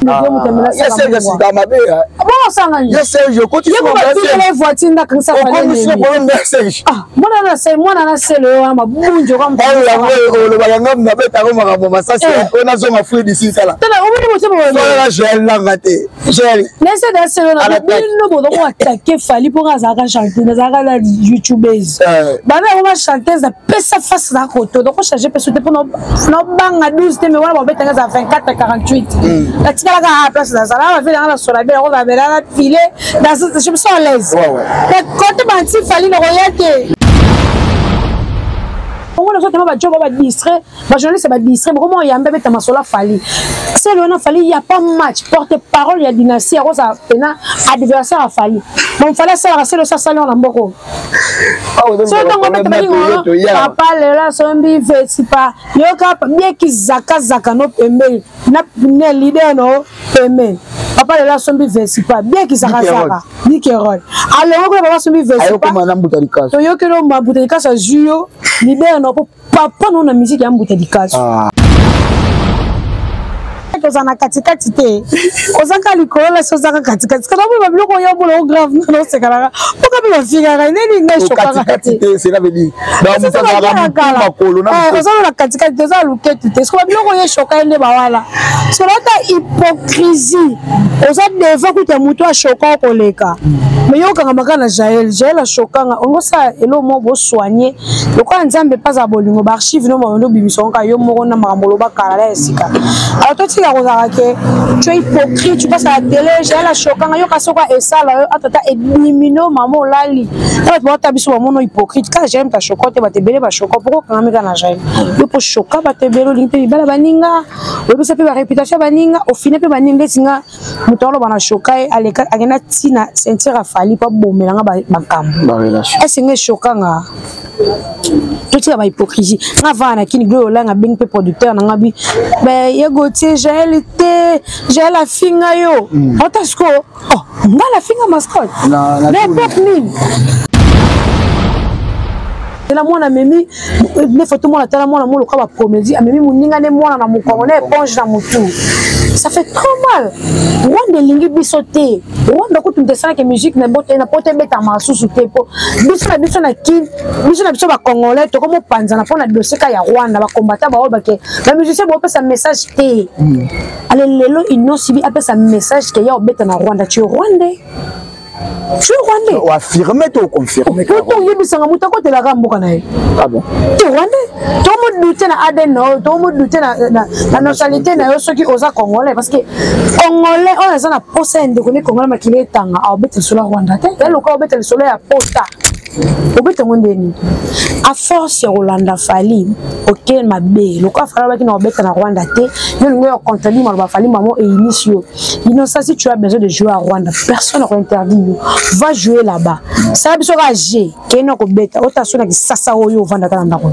Ye Serge asika mabe. Bongo osanga nini? Ye Serge okoti ye voiture ndakangisa okomisi problème ya Serge. Ah, mwana na se mwana na sele yo wana mabunjo kwa mtu. Oyo olobaka nga nabeta ko makambo masasi oyo nazonga fruit d'ici tala. Tala omoni motema oyo. Sala Joël nanga te. Joël. Nese da sele na bino bozo ko attaquer Fally po nga azalaka chanteuse, nazalaka na youtubeuse. Bana yango ba chanteuse pesa face na koto donc changer pe sote pona na banga 12 te mais wana babetanga za 24 48. Natikalaka a place nazala ba vela na sola bela ko ba bela na filet dans je me sens à l'aise. Mais côté banti Fally na koya te. Ongo nazo tema ba job ba distrait, ba journaliste ba distrait, boko mo yambe beta masola Fally. Sele wana Fally y a pas match, porte-parole ya dynastie ya koza pena adversaire ya Fally. Bon Fally asalaka sele osa sali na mboko. So ntango beta balingo papa lelo asombi vesipa yoka bieki zaka zaka no pembeni na ne leader no pembeni. Papa lelo asombi vesipa bieki zaka zaka Nikerol. Alongo kuna papa asombi vesipa. Toyokeli yo mbuta likasu azwi yo leader no po papa no na musique ya mbuta likasu. Toza na katikati te, ozaka likolo la so ozaka katikati kana boye babiloko oyo omona o grave nano osekalaka mpoka mpe bafikaka nini ngai shokaka te oza na katikati te oza luketu te soki babiloko oyo eshoka ye nde bawala soki ata hypocrisie oza devant kuta motu ashoka okoleka me yo okangama kaka na jael jael ashokanga ongo osala eloko moko bosoigne lokola nzambe mpe azala bolingo baarchive no bando obimisa yango kaka yo moko na makambo oloba kala na esika alors totika kozalaka ke tu es hypocrite tu passes à la télé jael ashokanga yo kasi oka esala yo atata edimino mama olali na bato baota biso bamono hypocrite kaka jael moto ashoka te bato ebele bashoka poko okangami kaka na jael yo mpo shoka bato ebele olingi mpe mibala baninga oyebisa mpe bareputation ya baninga ofine mpe baninga ndeti nga moto aloba na shoka ye aleka akenda ntina ceinture afali mpo abomela nga makambo ese nga eshoka nga totika ba hypocrisie nga vaa na kini gloire olanga abengi mpe producteur na nga bi ye Gauthier Jael te Jael afinga yo ota sikoyo oh nga nafinga mascotte na époque nini tala mwana amemi ne foto mwana tala mwana mo lokola bacomédie amemi moninga ne mwana na mokongo na éponge na motu ça fait trop mal rwanda elingi biso te rwanda kutu moto esalaki musique na bote na poto ebetama lisusu te po biso na biso na kin biso na biso bacongolais tokomopanzana mpo na dossier ka ya rwanda bakombata baoyo bake bamusicien boopesa message te ale lelo inosibi apesa message ke ya obeta na rwanda tu es rwandais tu es rwandais oaffirme to oconfirme po oyebisanga moto akotelaka mboka na ye ah bon tu es rwandais tomodute na adn na yo tomodute na nationalité na yo soki oza congolais parce que congolais oyo aza na posa ya ndeko ne congolais makili etanga aobeta lisolo ya rwanda te ya loka obeta lisolo ya pota obeta yango ndeni a force ya kolanda Fally oke mabe lokola Fally alobaki na obeta na Rwanda te yo olingi oyo contredire maloba Fally mamo eyinisi yo Innocent si tu as besoin de jouer à Rwanda personne n'a interdit yo va jouer là-bas sala biso kaka g kende na kobeta ota so na kisasa oyo ovandaka na ndako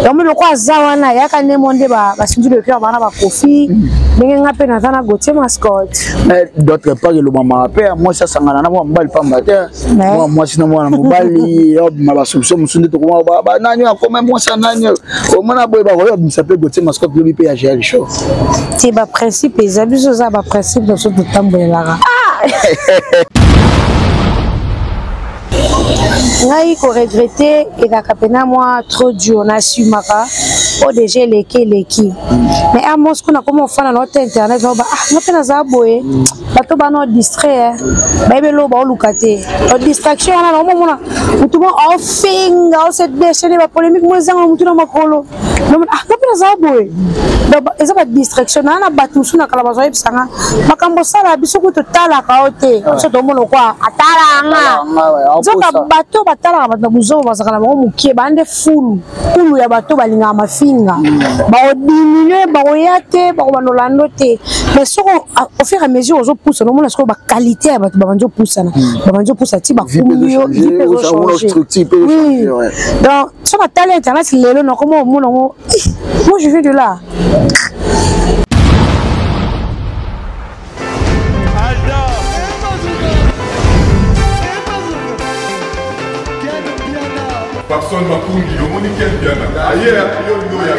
yango lokola aza wana ayaka nde mo nde basinzi le cœur bana bakofi ndenge nga mpe naza na Gauthier Mascotte. Mais d'autre part elobamaka mpe mwasi asangana na mwana mobali pamba te mwana mwasi na mwana mobali obima basolution mosusu nde tokoma banani akoma mwasi ya nani omona boye bakoki babimisa mpe Gauthier Mascotte lobi mpe ya Jael Show te baprincipe eza biso oza baprincipe na biso totambolelaka ngai koregrete ezalaka mpena mwa trop dur nasumaka oyo deja eleki eleki mais a mosco nakoma ofanda na ota internet naoba ah nga mpe nazala boye bato bana odistrait bayebi eloko baoluka te distraction wana naomomona motu mo aofinga ose déchaîne bapolémique mo ezanga motu na makolo ah nga mpe nazala boye eza badistraction naa na bato mosusu na kala bazwa yebisanga makambo osala biso kutu totalaka yo te biso tomona kwa atalanga nzoka bato batalaka bato na buzoba bazalaka na bango mokie bande fulu kulu ya bato balingaka mafinga bakodiminue bakoya te bakobanda olando te mais soko au fur et à mesure ozopusana omona sikoyo baqualité ya bato babandi opusana babandi opusa ti bakumbi yo vie mpe ezochange oui donc soki natali internet lelo nakoma omona yango moi je viens de là. Personne Makungi, omoni Ken Piana. Aye, yo ndo ya.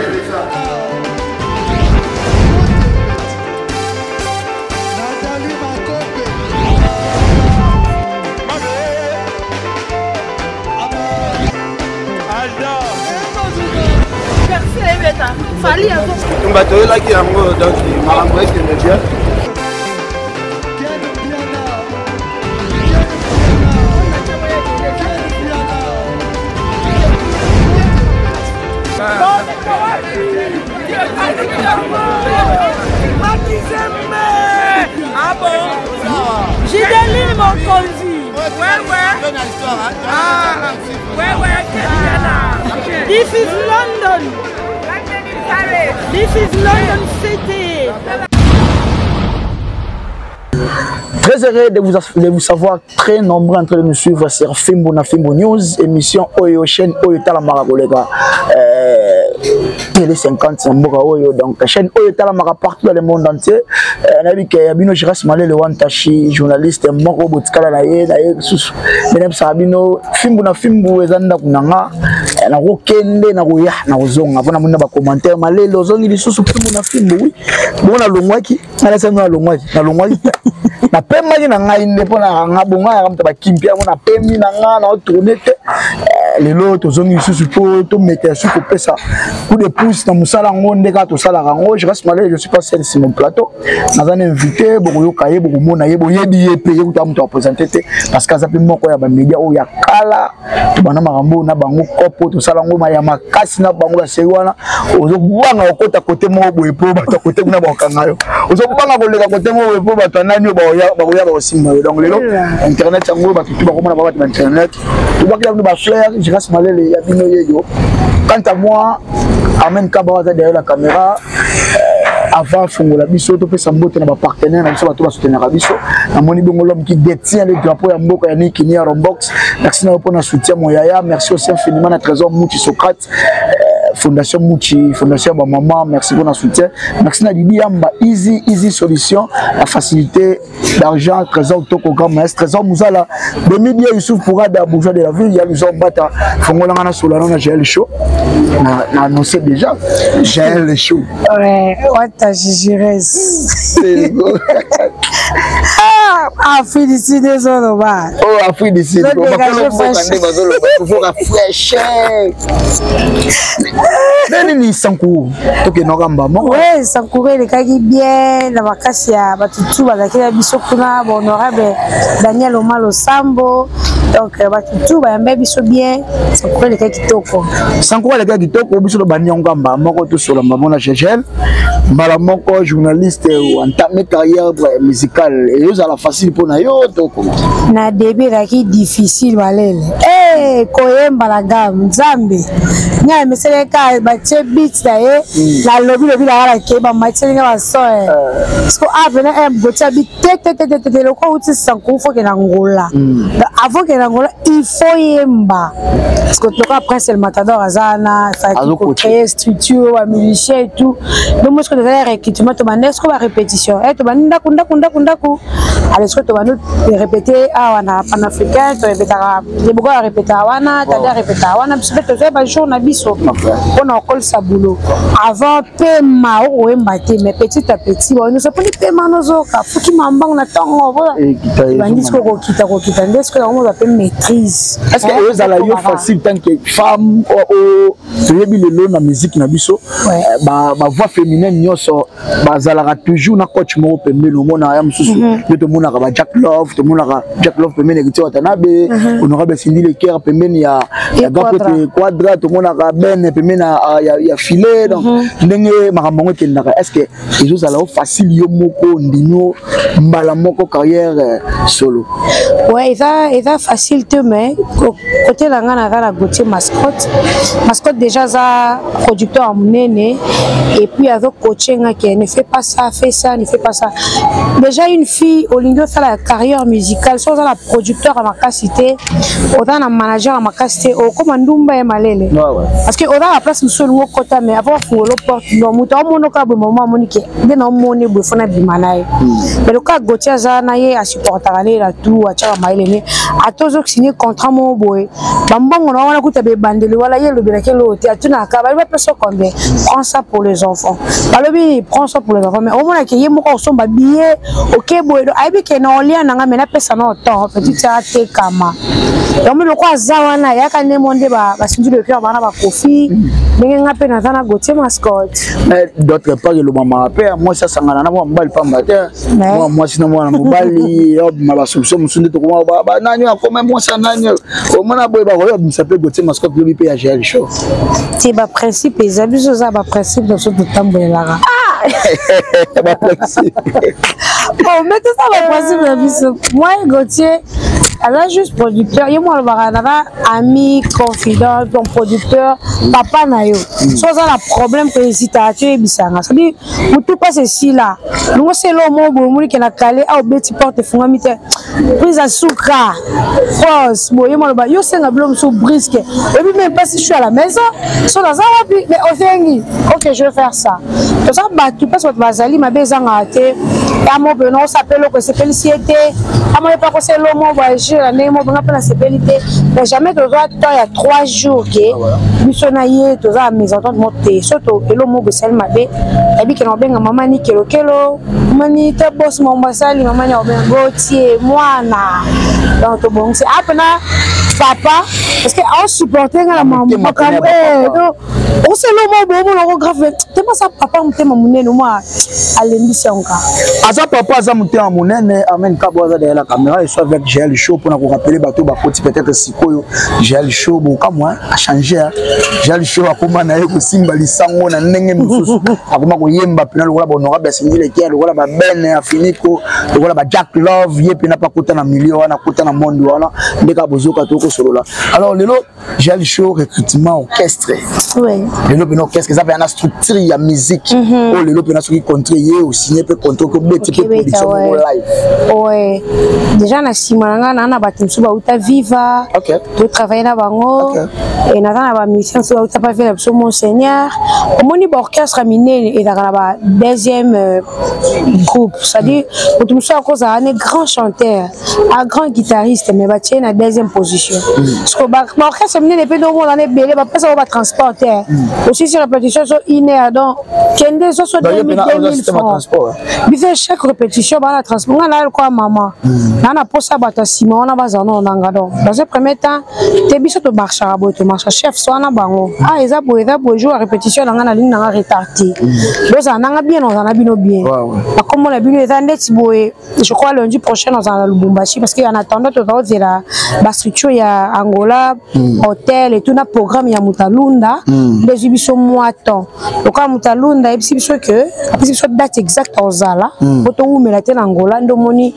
Bitumba toyelaki yango, donc makambo ekende bien. Gideline Mokonzi. Ouais, ouais. Ah, ouais, ouais. This is London. This is London City. Très heureux de vous savoir très nombreux en train de nous suivre sur Fimbo na Fimbo News, émission oyo, chaîne oyo talamaka koleka Télé 50 na mboka oyo, donc chaîne oyo talamaka partout dans le monde entier. Nayebi ke ya bino Jiras Malele Wantashi, journaliste moko botikala na ye susu. Mais nayebisaka bino, Fimbu na Fimbu eza ndako na nga, nakokende, nakoya, nakozonga mpona moni na bacommentaire: "Malele, ozongi lisusu Fimbu na Fimbu?" Oui, bongo nalongwaki, nalasa no, nalongwaki, nalongwaki te, napemaki na ngai nde mpo na nga bongo ayaka moto bakimpi yango, napemi na nga naotourne te. Lelo tozongi lisusu mpo tomeka yasu kopesa coup de pouce na mosala yango nde kaka tosalaka yango. Je reste malele, je suis pas seul sur mon plateau, naza na invité, bokoyoka ye, bokomona ye, boyebi ye mpe ye kuta moto apresente te, parce que aza mpe moko ya bamédia oyo ya kala. Tobanda makambo na bango kopo, tosala yango ya makasi na bango. Baseri wana, ozobanga kokota kote moko boye mpo bato ya kote kuna bakokanga yo, ozobanga koleka kote moko boye mpo bato ya nani oyo bakoya bakosimba yo. Donc lelo internet yango, bato tu bakomona ba bato ba internet, tobakila bino bafleur. Jiras Malele ya bino yeyo. Quant à moi, Amen Kaba aza derrière la caméra. Avant fungola biso, topesa mbote na bapartenaire na biso, bato basoutenaka biso. Namoni bongo l'homme qui détient le drapeau ya mboka ya Nikini ya Rombox, merci na yo mpona soutien, moyaya. Merci aussi infiniment na Trésor Muti Socrate, Fondation Muchi, Fondation ya bamama, merci mpona soutien. Merci na Didi Yamba, Easy Easy Solution, la facilité d'argent, Trésor Toko, grand maître Trésor Muzala, Demi Bia, Youssouf Pourada, bourgeois de la ville, ya Luzo Mbata. Fongolanga na Solano na Jael Show, na annoncé déjà Jael Show. Ouais, wata Gigires. Ah, Afrique du Sud ezoloba. Oh, Afrique du Sud. Bakolo mboka nde bazoloba, tozoka fraîcheur. Nde nini Sankuru? Tokendaka mbama. Ouais, Sankuru elekaki bien na makasi ya bato tu bazalaki na biso kuna, bahonorable Daniel Omar Osambo. Donc bato tu bayamba biso bien, Sankuru elekaki kitoko. Sankuru elekaki kitoko, biso tobandi yango mbala moko, tosola mbamo na Gegel mbala moko. Journaliste, entame carrière musicale, ezozala facile mpona yo to koma? Na début ezalaki difficile, balele. Hey, koyemba na gamme, Nzambe ngai ameselaki kaka, batie beat na ye, nalobi lobi nanga, nakei, bamatieli nga bason, parce que a pena m gotia bi te te te te te, lokwa uti Sankuru, faut kende Angola. Avant kende Angola, il faut yemba, parce que lokola Prince El Matador aza wana, faki kocréer structure, bamusicien et tout. Donc moi, soki tozali recrutement, tobanda siko barépétition, tobandi ndako ndako ndako ndako. Alors soki tobandi répété awa na Panafricain, torépétaka, Leboko arépétaka wana, Tade arépétaka wana, biso mpe tozali bajour na biso mpona kokolisa boulot. Avant pema okoyemba te, mais petit à petit bayo nyonso mponi pema nozoka fuki mambango na ntongo, ebandi sikoyo kokita kokita, nde sikoyo yango mozwa mpe maîtrise. Est ce que ezala yo facile tant que femme? Toyebi lelo na musique na biso, bavoix féminine nyonso bazalaka toujours na coach moko pembeni. Omona ya mosusu nde tomonaka ba Jack Love, tomonaka Jack Love pembeni Héritier Watanabe, honorable Cindy Leker pembeni ya Gapote Quadra, tomonaka Ben pembeni ya filet. Donc ndenge makambo yango ekendaka, est ce que ezozala o facile yo moko ndimi mbala moko carrière solo? Ouais, eza facile te, mais côté na ngai, naza na Gautier Mascotte. Mascotte déjà aza producteur ya monene, et puis azocoache nga ke ne fais pas ça, fais ça, ne fais pas ça. Déjà une fille olingi osala carrière musicale, so oza na producteur ya makasi te, oza na manager ya makasi te, okóma ndumba ye malele, parce que oza na place mosusu olingi okɔta, mais avant ofungola porte, no moto aomona kaka boye, mama amoni ke nde na omoni boye, fona bima na ye. Mais lokola Gautier aza na ye, asupportaka ne na tout, atiaka mayele ne, ata ozosigne contrat moko boye, bambongo na wana kuta bebandeli wala, ye elobelaki eloko te, atunaka balobi bapesa combien, prends ça pour les enfants, balobi prends ça pour les enfants, mais omonaki ye moko osomba billet oke boye, ayebi ke na olia nanga, mais napesa na autant petit atekama. Yango lokola aza wana yaka nde mo nde basinzi le cœur bana bakofi ndenge nga mpe naza na Gautier Mascotte. Mais d'autre part, elobamaka mpe mwasi asangana na mwana mobali pamba te, mwana mwasi na mwana mobali obima basolution mosusu nde tokoma banani akoma mwasi ya nani, omona boye bakoyo abimisa mpe Gautier Mascotte lobi mpe ya Jael Show. Te, baprincipe eza, biso eza baprincipe na biso totambolelaka. Baprincipe. Oh, mais tout ça, baprincipe na biso, moi Gautier aza juste producteur. Ye mo alobaka naza ami, confident, ton producteur, papa na yo. So oza na problème, kohésitaka te, oyebisanga. C'est-à-dire motu mpasi esila longo selo mo boye, omoni ke na kale awa obeti porte efungwami te, prise ya suka pose boye, mo aloba yo senga bilo mosusu brusque, oyebi même pas si je suis à la maison, so naza wapi, mais osengi: «Ok, je vais faire ça.» Toza bato mpasi, bato bazali mabe ezangaka te. Ya mo mpe naosapa eloko esepelisi ye te, amo ye mpe akosela mo baagir na ndenge mo benga mpe nasepeli te, mais jamais tozwa temps ya 3 jours ke biso na ye toza ya mésentente mo te. So to elo mo esali mabe, nayebi ke na kobenga mama ni kelokelo, mani te bos mambo asali, mama ni akobenga Gautier mwana. Donc tobongisi apena papa parce que aosupporte nga na makambo. Oselo mo boye, omona ko grave te, masa papa motema monene, mwa alembisi yango kaka. Aza papa, aza motema monene. Amen. Kabo aza derrière la caméra et soit avec Jael Show mpona korappeler bato bakoti peut-être sikoyo. Jael Show bokamwa achange. Jael Show akoma na ye kosimba lisango na ndenge mosusu, akoma koyemba mpena lokola bahonorable asingileki, lokola babene afiniko, lokola ba Jack Love. Ye mpena mpe akota na milieu wana, akota na monde wana nde kaka bozoka tokosolola. Alors lelo Jael Show, recrutement orchestre. Lelo mpena orchestre eza mpenza na structure ya musique oyo lelo mpena soki contre ye osigne mpe contre kobeti mpe production moko live. Ouais, déjà na nsima na ngai naa na bato mosusu bauta Viva, totravaille na bango. E naza na bamusicien mosusu bauta pa na biso Monseigneur. Omoni, baorchestre minene ezalaka na ba deuxième groupe, c'est-à-dire moto mosusu akozala ne grand chanteur, un grand guitariste, mais batie na deuxième position, parce que baorchestre minene mpe ndomona na ebele bapesa bango batransport te. Osisi répétition so une heure, donc kende so so 2000 francs. Biso chaque répétition baa na transport. Nga na lokola mama naa na posa bato ya nsima wana bazala nao nanga. Donc dans un premier temps te, biso tomarchaka boye, tomarcha chef so wana bango: «Ah, eza boye, eza boye, jour ya répétition na nga nalingi nanga retard te, bozala nanga bien, ozala na bino bien, bakombo na bino eza ndeti boye.» Je crois lundi prochain ozala na Lubumbashi, parce que en attendant toza ozela bastructure ya Angola, hôtel et tout na programme ya Mutalunda nde ezwi biso mwa temps. Lokola Mutalunda ayebisi biso ke apesi biso date exacte ozala po towumela te na Angola, nde omoni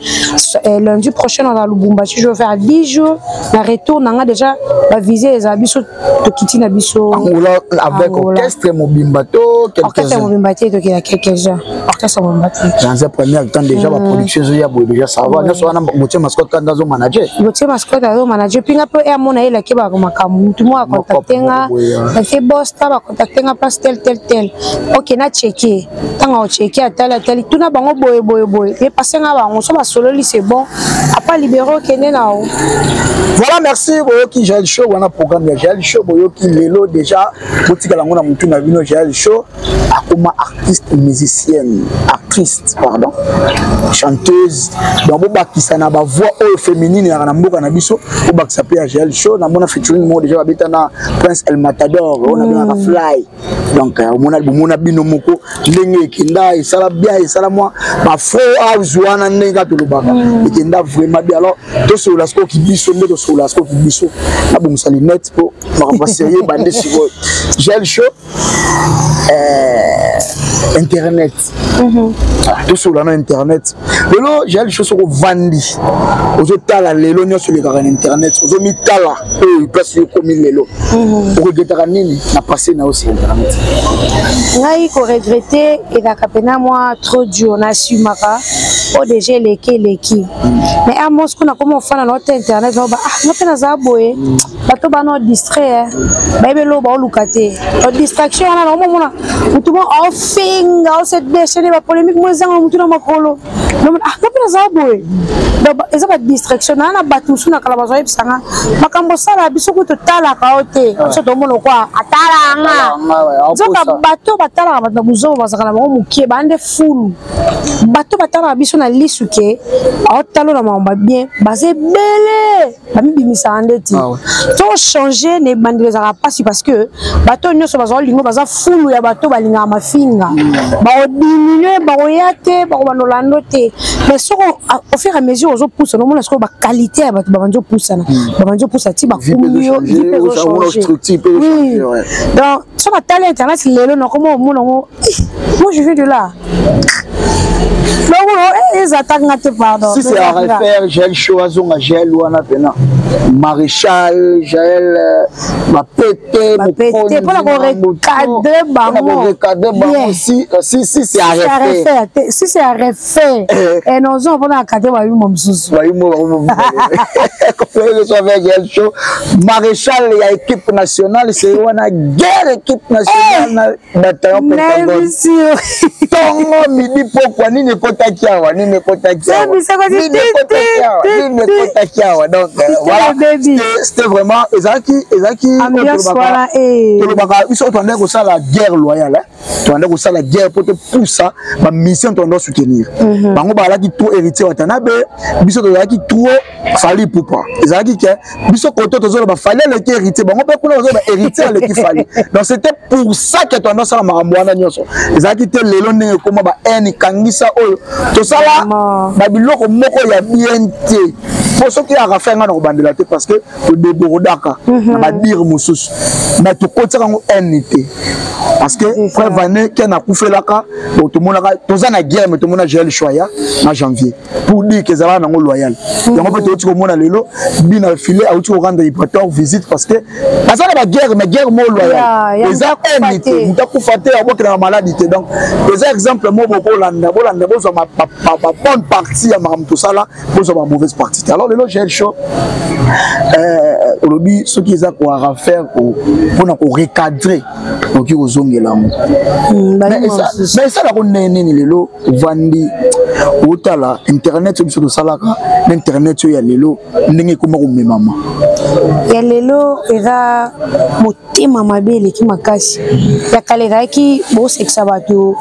lundi prochain na Lubumbashi, je vais faire 10 jours. Na retour na nga déjà bavise ezala biso tokiti na biso. Angola avec orchestre mobimba to? Orchestre mobimba te, tokela quelques-uns, orchestre mobimba te. Dans un premier temps déjà baproduction ezoya boye, déjà ça va nyonso wana. Gautier Mascotte kanda azo manager. Gautier Mascotte azo manager mpe nga mpe amona yelaki makambo. Mutu moko acontacte nga nafe boss ta bacontacte nga place tel tel tel. Ok, na cheke ntango ocheke, atali atali, tuna bango boye boye boye, ye pase nga bango so basololi, c'est bon, apa libéré, okende na o. Voilà, merci. Boyoki Jael Show wana, programme ya Jael Show boyoki lelo déjà, botikala yango na motu na bino. Jael Show akoma artiste musicienne, artiste pardon, chanteuse. Donc bobakisa na bavoix oyo féminine yaka na mboka na biso, bobakisa mpe ya Jael Show. Namona featuring moko déjà babeta na Prince El Matador oyo nabengaka Fly. Donc omona, bomona bino moko ndenge ekenda, esala bien, esala mwa bafro house wana ndenge kaka tolobaka, ekenda vraiment bien. Alors tosolola sikoyo kibiso, nde tosolola sikoyo kibiso. Nabongisa lunette mpo makambo ya sérieux bande sikoyo. Jael Show, internet, tosolola na internet lelo. Jael Show, soki ovandi ozotala lelo nyonso elekaka na internet, ozomitala oyo place yokomi lelo, oregretaka nini na passé na yo sur internet? Ngai koregrete ezalaka mpena mwa trop dur. Nasumaka oyo déjà eleki eleki, mais a mosco nakoma ofanda na ota internet, naoba: «Ah, nga mpe nazala boye.» Bato bana distrait, bayebi eloko baoluka te. Distraction wana naomomona motu mo aofinga, ose déchaîner, bapolémique mo ezanga motu na makolo. Ah, nga mpe nazala boye. Donc eza ba distraction naa na bato mosusu na kala bazoyebisa nga makambo osala, biso kutu totalaka yo te, biso tomona okwa atalanga. Nzoka bato batalaka bato na buzoba bazalaka na bango mokie, baa nde fulu. Bato batalaka biso na lisu ke aotalo na makambo bien, baza ebele, bamibimisaka ndeti. To changer na ebandeli ezalaka mpasi, parce que bato nyonso bazala olingo, baza fulu ya bato balingaka mafinga, bakodiminuer, bakoya te, bakobanda olando te. Mais soko au fur et à mesure ozopusana, omona sikoyo baqualité ya bato babandi opusana, babandi opusa ti bakumbi yo. Oui, donc so natali internet lelo, nakoma omona yango. Moi, je viens de là, donc eza atanga te, pardon. Si c'est à refaire, Jael Show azonga Jael wana pena Maréchal Jael, Bapete. Bapete mpona korecadrer bango. Recadrer bango, si c'est à refaire. Si c'est à refaire, et nozonga mpona recadrer bayuma mosusu. Bayuma avec Jael Show Maréchal ya équipe nationale, c'est wana guerre équipe nationale, bataillon Pentagone, ntongo, midi, pokwa, nini ekotaki awa, nini ekotaki awa, nini ekotaki awa, nini ekotaki awa. Donc voilà, c'était vraiment ezalaki tolobaka biso tobandaki kosala guerre loyale, tobandaki kosala guerre mpo topusa bamission, tobanda soutenir bango. Bazalaki trop Héritier Watanabe, biso tozalaki trop Fally Ipupa. Ezalaki ke biso koto tozoloba Fally aleki Héritier, bango mpe kuna bazoloba Héritier aleki Fally. Donc c'était pour ça ke tobanda osala makambo wana nyonso. Ezalaki te lelo ndenge ekóma ba haine kangisa oyo tosala babiloko moko ya bien te. Po soki akafa nga na kobandela te, parce que todébordaka na badire mosusu, mais tokotiaka yango haine te, parce que preuve ane ken akufelaka, tomonaka toza na guerre, mais tomona Jael Choya na janvier, pour dire que ezalaka nango loyal. Yango mpe touti komona lelo bina file auti korendre Ibrator visite, parce que baza na baguerre, mais guerre moko loyal, eza haine te, moto akufa te, abokela na maladi te. Donc eza exemple moko bokolanda, bolanda, bozwa babonne partie ya makambo tosala, bozwa bamauvaise partie te. Alors lelo Jael Show, olobi soki eza korefaire mpona korecadrer, okoki kozongela yango, mais esalako ndenge nini lelo ovandi otala internet oyo biso tosalaka na internet oyo ya lelo, ndenge ekoma komemama? Ya lelo eza motema mabe eleki makasi. Ya kala ezalaki bosekisa bato,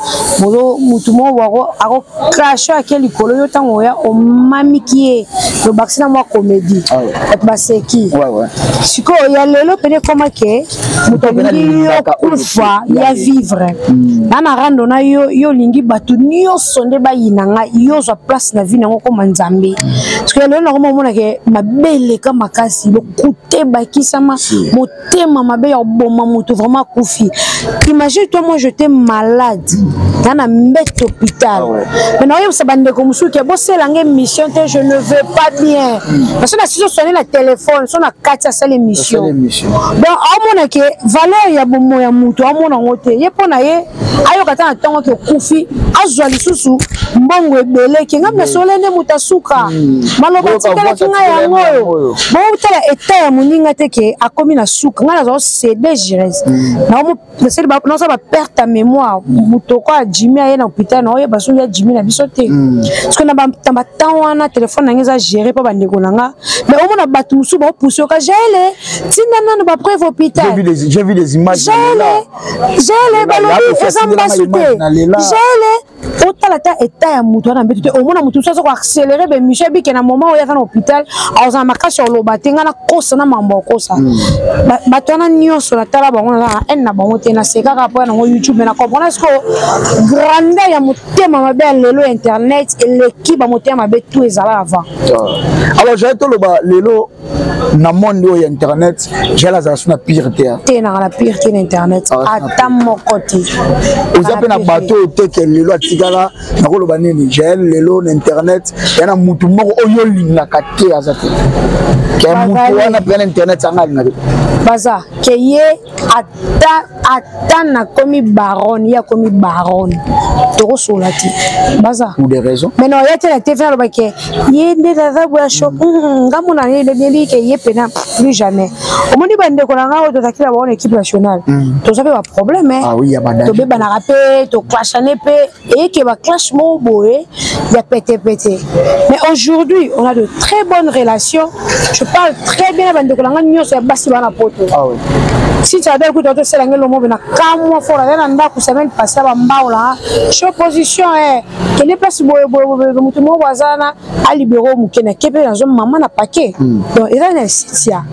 motu moko akoclasher, ake likolo yo, ntango oya omamiki ye, lobakisi na mwa comédie, bato baseki. Sikoyo ya lelo pene ekoma ke moto alingi yo kufa ya vivre na rando na yo, yo olingi bato nyonso nde bayina nga, yo ozwa place na vie nango koma Nzambe. Parce que lelo nakoma omona ke mabe eleka makasi, lokute bakisama, motema mabe ya koboma moto vraiment akufi. Imagine toi, moi j'étais malade na na mbeto hôpital, mais naoyebisa bandeko mosusu ke boselanga émission te, je ne veux pas bien, parce que na siso sonne na téléphone so na kati asala émission. Donc aomona ke valeur ya bomo ya moto aomona yango te. Ye mpo na ye ayoka ata na ntongo ke okufi, azwa lisusu mbongo ebele ke ngai nasole nde moto asuka maloba atikalaki ngai yango oyo. Botala eta ya moninga te ke akomi na suka, ngai nazwa cd gires, nazwa baperte ya mémoire. Moto ko ajimi aye na hôpital, na oyeba soki ajimi na biso te, parce que na batemps wana telefone na ngai eza géré mpo bandeko na nga. Mais omona bato mosusu baopuse yoka Jaele, tinda nano bapreuve hôpital. J'ai vu des images. Jaele, Jaele, balobi eza mbasu te. Jaele, otala ta eta ya moto wana mbeto te. Omona moto mosusu aza koaccélérer baémission, ebike na moment oyo aza na hôpital, azala makasi ya oloba te, ngai nakosa na mambo akosa. Bato wana nyonso natala bango, naza na haine na bango te, nasekaka mpo ya nango YouTube. Mais na comprendre ce que grandeur ya motema mabe ya lelo ya internet eleki bamotema mabe tout ezala avant. Alors Jael, toloba lelo na monde oyo ya internet, Jael azala so na pire te? Te, naka na pire te na internet, ata moko te. Oza mpe na bato oyo te ke lelo atikala nakoloba nini? Jael, lelo na internet ya na mutu moko oyo olingaka te, aza te ke mutu wana mpe na internet anga alinga te? Baza ke ye ata nakomi baronne, ye akomi baronne, tokosola te, baza. Pour des raisons. Mais non, ya te na TV alobaki ye nde naza boya sho, nga mona ye yebi ke ye mpena plus jamais. Omoni bandeko na ngai oyo tozalaki na bango na équipe nationale, toza mpe baproblème. Ah oui, ya ba danger. Tobebanaka mpe, toclashane mpe, eyeke baclash moko boye ya petepete. Mais aujourd'hui, on a de très bonnes relations. Je parle très bien na bandeko na ngai nyonso ya basi bana poto. Ah oui. Si tu adore kuta tosala ngai lomo na kamwa fort, aza na ndako semaine passée, bambaola cho position kende place boye boye boye, moto moko aza na alibero moke na ke mpe nazo mama na paquet. Donc eza na sitia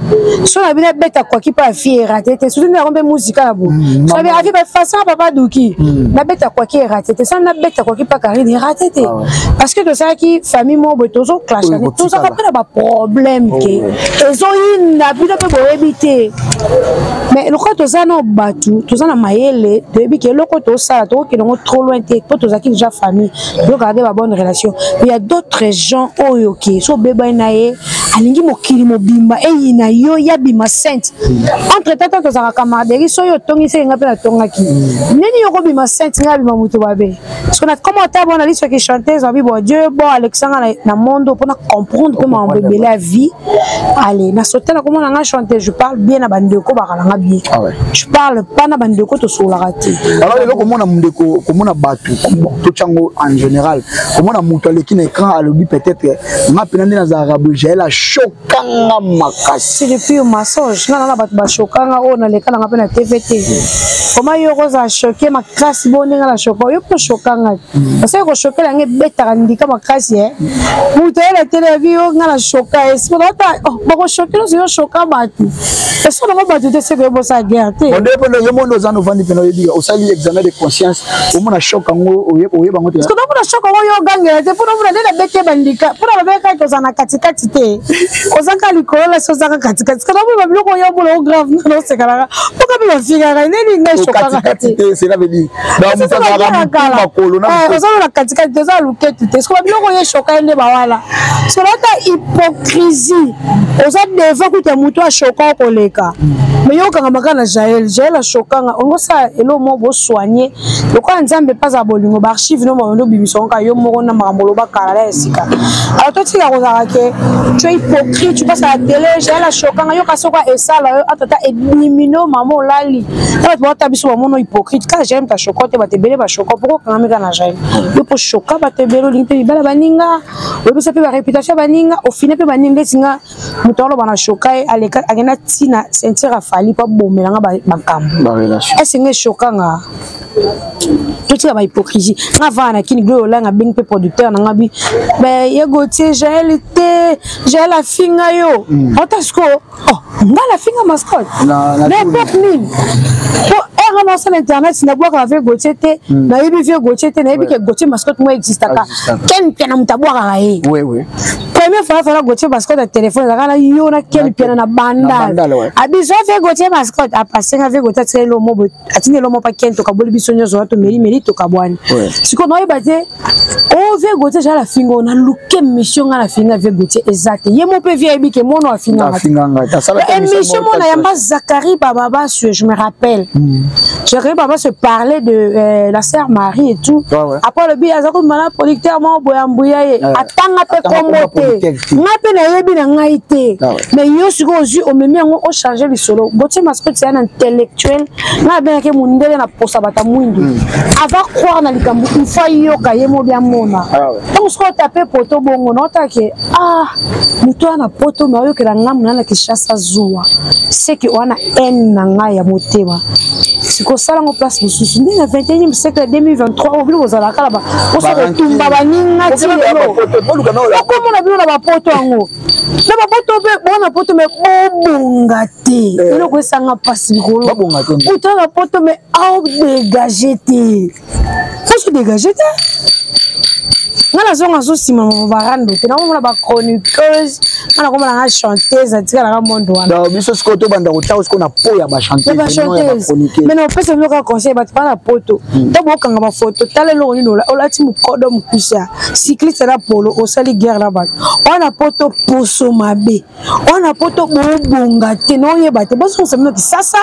so na bino abeta kwaki mpe afie erate te, surtout ndako mpe muzika na bo so abi afi bafasa papa duki nabeta kwaki erate te, sani nabeta kwaki mpa Karine erate te. Ah ouais. Parce que tosalaki famille moko boye, tozoclashane. Oyo tozalaka mpe na baproblème ke ezoyinda bino mpe boyebi te. Mais lokola toza na bato, toza na mayele, toyebi ke eloko tosala tokokende yango trop loin te, mpo tozalaki déjà famille, togarde ba bonne relation. Mais il y a d'autres gens oyo ke so obebani na ye, alingi mokili mobimba eyina yo, yabima sainte. Entre tata tozalaka camaraderie, so oyo otongisi nga mpe natongaki nini, yo kobima sainte, ngai abima moto mabe. Parce que na comment ata bona liso ki chanteuse abi bon Dieu bon Alexandre na monde mpona comprendre mpe makambo ebele ya vie. Allez, na sauté na komona nga chanteuse, je parle bien na bandeko, bakalanga bien. Ah ouais. Je parle pas na bandeko, tosololaka te. Alors lelo komona ndeko, komona bato, bon, totyango en général, komona moto aleki na écran, alobi peut-être nga mpena nde nazalaka boye, Jael ashokanga makasi. C'est le pire mensonge. Nga na bato bashokanga oyo naleka nanga mpe na TV te. Koma yo kozala choqué makasi bo ndenge na choka yo mpo shokanga, parce que koshokela yango ebetaka ndika makasi. Moto aye na tele yabi yo nga na shoka ye, sikoyo ata bakoshokela oso yo shoka bato, eso nango bato te, seke yo bosala guerre te. Bon, nde mpo yo mondo oza novandi mpena, oyebi, osali examen de conscience, omona choc yango, oyeba yango te. Parce que namona choc yango, yo ogangela te mpona omona nde nabete bandika, mpona babekaki kozala na katikati te, ozaka likolo lasi, ozaka katikati. Parce que namona babiloko oyo omona o grave, nga naosekalaka mpoka mpe bafingaka neni ngai shokaka katikati te. Te, cela veut dire donc moto azalaka motu makolo na motu. Oza na katikati te, oza luketu te. Parce que babiloko oyo eshoka ye nde bawala soki ata hypocrisie, oza devant kuta ya motu ashoka okoleka, mais yo okangama kaka na Jael. Jael ashokanga, ongo osala eloko moko bosoigne lokola Nzambe mpe azala bolingo, baarchive no baondo obimisa ngo kaka yo moko na makambo oloba kala na esika. Alors totika kozalaka ke tu es hypocrite, tu passes à la télé, Jael ashokanga yoka soko esala yo atata edimino mama olali na bato baota biso bamono hypocrite kaka Jael moto ashoka te, bato ebele bashoka poko okangami kaka na Jael. Yo mpo shoka bato ebele, olingi mpe mibala baninga, oyebisa mpe baréputation ya baninga, ofine mpe baninga. Ndeti nga, moto aloba na shoka ye, aleka akenda ntina ceinture afali mpo abomelanga makambo. Barelation. Ese nga eshokanga, totika bahypocrisie. Nga vaa na kini gloire olanga, abengi mpe producteur na nga bi ye Gautier Jael te, Jael afinga yo ota sikoyo. Oh, nga nafinga mascotte na époque nini? Po ere nasala internet, nabwakaka vie Gautier te, nayebi vie Gautier te, nayebi ke Gautier Mascotte mo existaka. Ken Piana moto abwakaka ye. Première fois afala Gautier Mascotte na telefone, ezalaka na yo na Ken Piana na Bandal, abiso vie Gautier Mascotte apasenga vie Gautier atikali lomo boye, atindi elomo pa Ken, tokaboli biso nyonso wana, tomelimeli, tokabwani. Sikoyo naoyeba te o vie Gautier jala afinga oyo naluke mission. Nga nafinga vie Gautier eza te, ye mo mpe vie ayebi ke mono afinganga. Afinganga te. Asala te émission moko. Mona yamba Zakari Bababasu, je me rappelle, Zakari Baba se parlait de la sœur Marie et tout. Après le bi aza komana producteur moko boye ambuya ye, atanga mpe Atanga kombo kombo te. producteur te. Ngai mpe nayebi na ngai te. Ah ouais. Mais yo sikoyo ozwi, omemi yango, ochange lisolo. Gautier Mascotte ya na intellectuel, ngai abengaki mondele na posa bata mwindu ava croire na likambo, il faut ayoka ye mobi amona. Ah ouais. Ntango sikoyo otape poto bongo, naotake ah moto wana na poto me ayokela ngambu na na Kinshasa zuwa seke wana haine na ngai ya motema. Sikosala yango place mosusu nde na 21e siècle, 2023 oyo bino bozalaka kala oso kotumba baninga ti lelo. Okomona bino na bapoto yango, na bapoto mpe bona poto me bobonga te. Eloko esanga mpasi likolo, Babonga te. uta na poto me aodégage te, oso dégage te. Nga nazonga azosima barando te, nakomona bachroniqueuse, nga nakomona nga chanteuse, atikalaka monde wana. Donc biso sikoyo tobanda kotia sikoyo na po ya na bachanteuse. Mais na opesa bino kaka conseil, bato bana na poto to bokanga bafoto, tala eloko nini olati, mokodo mokusa cycliste na polo, osali guerre na bato wana poto, poso mabe wana poto, bobonga te, naoyeba te. Bozongisa bino Kisasa,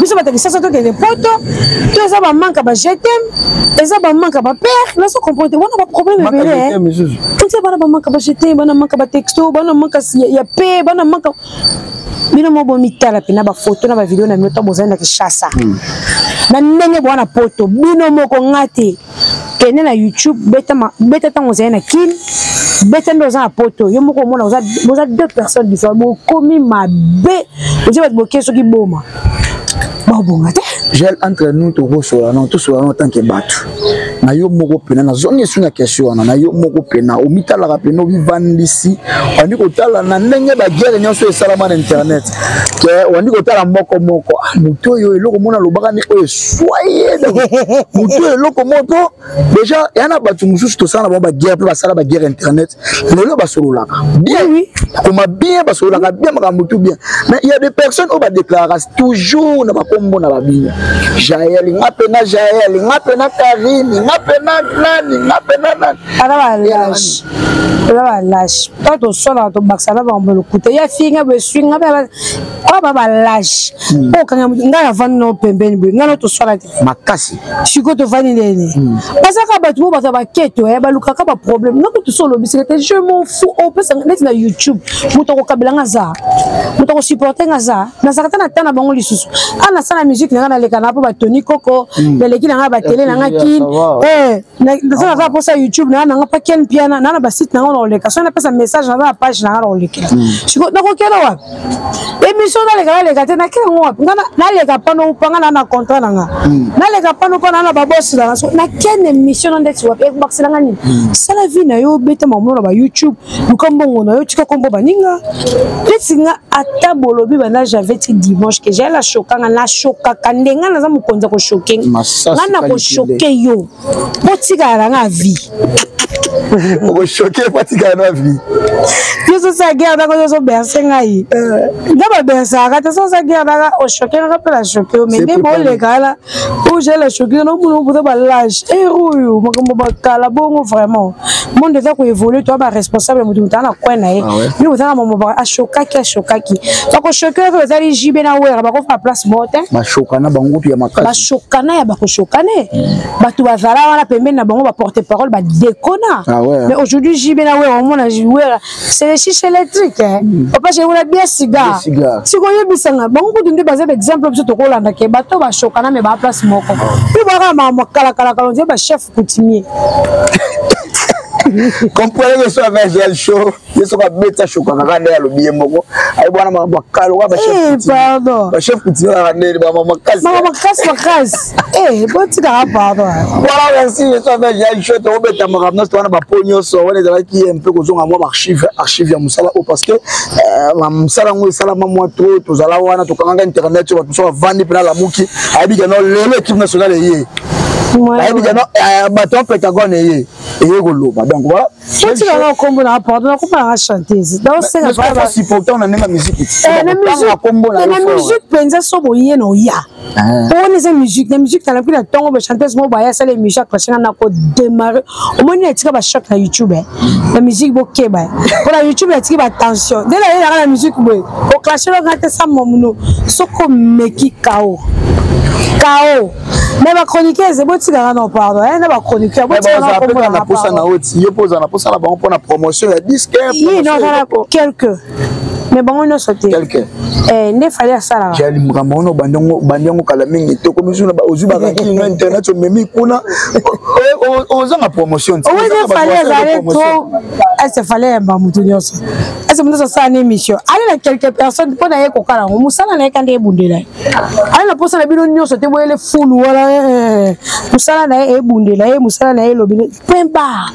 biso bato ya Kisasa tokende poto to eza bamanque ba gtm, eza bamanque bapere, nazo comprendre te wana baproblème ebele. Misusu. Eza bana bamanque ba gtm, bana manque batexto, bana manque. Manka ya pe, bana Manka. Bino mo bomitala mpe na bafoto na bavideo na bino to bozali na Kinshasa na ndenge boa na poto, bino moko nga te. Kende na YouTube, beta beta ntango ozali na Kine, beta nde oza na poto. Yo moko omona boza deux personnes différentes. Bokomi mabe, oza bato boke soki boma babonga te. Gel, entre nous tokosola no, tosola no tant que bato na yo moko mpena. Nazongi esu na question wana na yo moko mpena. Omitalaka mpena, ovivandisi, wandi kotala na ndenge baguerre nyonso esalama na internet, ke wandi kotala moko moko. Ah, moto oyo eloko mona alobaka ni oyo eswa ye, moto oyo eloko moko déjà ya na bato mosusu tosala na bango baguerre mpe basala baguerre internet, lelo basololaka bien. Koma bien, basololaka bien, makambo tout bien. Mais il y a des personnes oyo badéclaraka toujours na bakombo na babino: Jael, nga mpe na Jael, nga mpe na Karine, nga mpe na nani, nga mpe na nani. Aza balâche, eza balâche. To tosolaka, tobakisa na bango lokuta ya finga boye, eswinga mpe oyo ba balâche. Mpo okanga ngai, navandi nao pembeni boye, ngai no toswala te. Makasi. Sikoyo tovandi ndeni, bazaka bato mo bato ya baketo balukaka baproblème. Nga kutu so olobisika te, je m'en fous. Opesa neti na YouTube, moto akokabela nga aza, moto akosupporte nga aza. Nazalaka ta na ta na bango lisusu. A nasala musique na nga, naleka na mpo batoni koko, naleki na nga batele na nga Kine, nasala kaka mposa YouTube na nga mpa Ken Piana na basite na nga na koleka. So napesa message naza na page na nga na kolekela. Sikoyo nakokela wapi? Émission naleka, naleka te. Nakela ngo wapi? Nga naleka pano upanga na contrat na nga, naleka pano mpo na babosi na nga. So nakende émission na ndeti wapi? Ekobakisela nga nini? Sala vie na yo, obeta makambo na ba YouTube, luka mbongo na yo, tika kombo baninga. Neti nga, ata bolobi banda janvier ti dimanche ke Jael ashokanga, nashokaka nde nga naza mokonzi ya kochoquer. Nga na kochoquer yo mpo tikala na nga vie. Okochoquer mpo atikala na vie. Yo sosa guerre nako, yo ozoberse ngai, nga babersaka te. Sosa guerre naka, ochoquer ngaka mpe na choquer yo. Mais nde boleka wana oyo Jael achoquer nga, omona oboza balâche ere oyo makambo bakala bongo. Vraiment, monde eza koévoluer, toa baresponsable, moto moto aza na coin na ye. Bino bozaka mambo ashokaki, ashokaki, bakochoquer oyo ezali jibe na Wera, bakofa place moko te. Bashokana bangutu ya makasi. Bashokana ya bakoshokane, bato bazala wana pembeni na bango, baporte parole badekona. Mais aujourd'hui jibe na Wera, omona Wera c'est le chiche électrique, papa chéri, bien cigare. Sikoyebisanga bango kutu nde baza baexemple biso tokolanda ke bato bashokana me baplace moko mpe baka makambo kalakalakala ondie bachef coutumier. Comprenez que so avec Gel Show, ye soki abeti, ashokaka kaka nde alobi ye moko ayebi wana makambo akalo kaka. Pardon. Bachef coutumier kaka nde bama makasi. Mama makasi makasi, botikaka, pardon. Voilà, merci. So avec Gel Show, tokobeta makambo nyonso wana, bapo nyonso wana ezalaki mpe kozonga mwa baarchive, archive ya mosala oyo, parce que mosala yango esalama mwa trop. Tozala wana, tokangaka internet oyo, bato mosusu bavandi mpena, lamuki, ayebi keno lelo équipe nationale eye, ayebi keno bato ya Pentagone eye, eye koloba. Donc voilà. Otikanga nkombo na, pardon, nakomba nanga chanteuse. Naosenga supporter na ndenge ya musique. Na musique mpenza, so boye na oya wana eza musique. Na musique nalapi na ntongo, bachanteuse moko baya asala émission, aclashe nga, na kodémarre. Omoni, natika bachoc na YouTube na musique, bokeba mpo na YouTube natiki batension nde nayelaka na musique boye. Oclashe nga te, sa momuno soki omeki kao kao. Mais bachroniqueuse, botikaka no, pardon, na bachroniqueur. Botikaka na posa na oti yo mpo ozala na posa na bango mpona promotion ya disque. Ye non, azala quelque, mais bango nyonso te. Quelque. Nde Fally asalaka. Jali, makambo wana obandi yango kala mingi te. Komi ozwi bakakili na internet, omemi kuna, ozanga promotion. Oweze Fally azali trop ese. Fally ayamba motu nyonso, ese motu nyonso asala na émission ali na quelques personnes mpo na ye kokala yango mosala na ye ka nde ebundela ye. Ali na mposa na bino nyonso te, boyele fulu wana. Mosala na ye ebundela ye, mosala na ye elobi, point barre.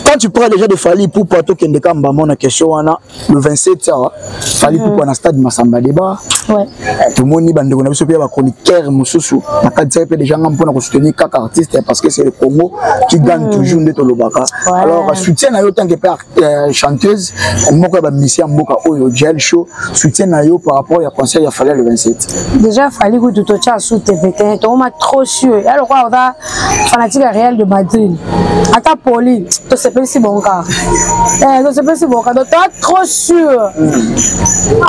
Quand tu parles déjà de Fally Ipupa, tokende ka mbamo na question wana. Le 27 awa, Fally Ipupa na stade Masamba Débat. Tomoni bandeko na biso mpe ya bachroniqueur mosusu na kati mpe déjà nga mpona kosoutenir kaka artiste, parce que c'est le Congo qui gagne toujours nde tolobaka. Alors soutien na yo tant que mpe chanteuse moko ya bamisi ya mboka oyo, Gel Show, soutien na yo par rapport ya concert ya Fally le 27? Déjà Fally kutu totya su te pete, tokoma trop sûr ya lokola oza fanatique ya Real de Madrid. Ata poli, tosepelisi bongo kaka, tosepelisi bongo kaka. Donc toa trop sûr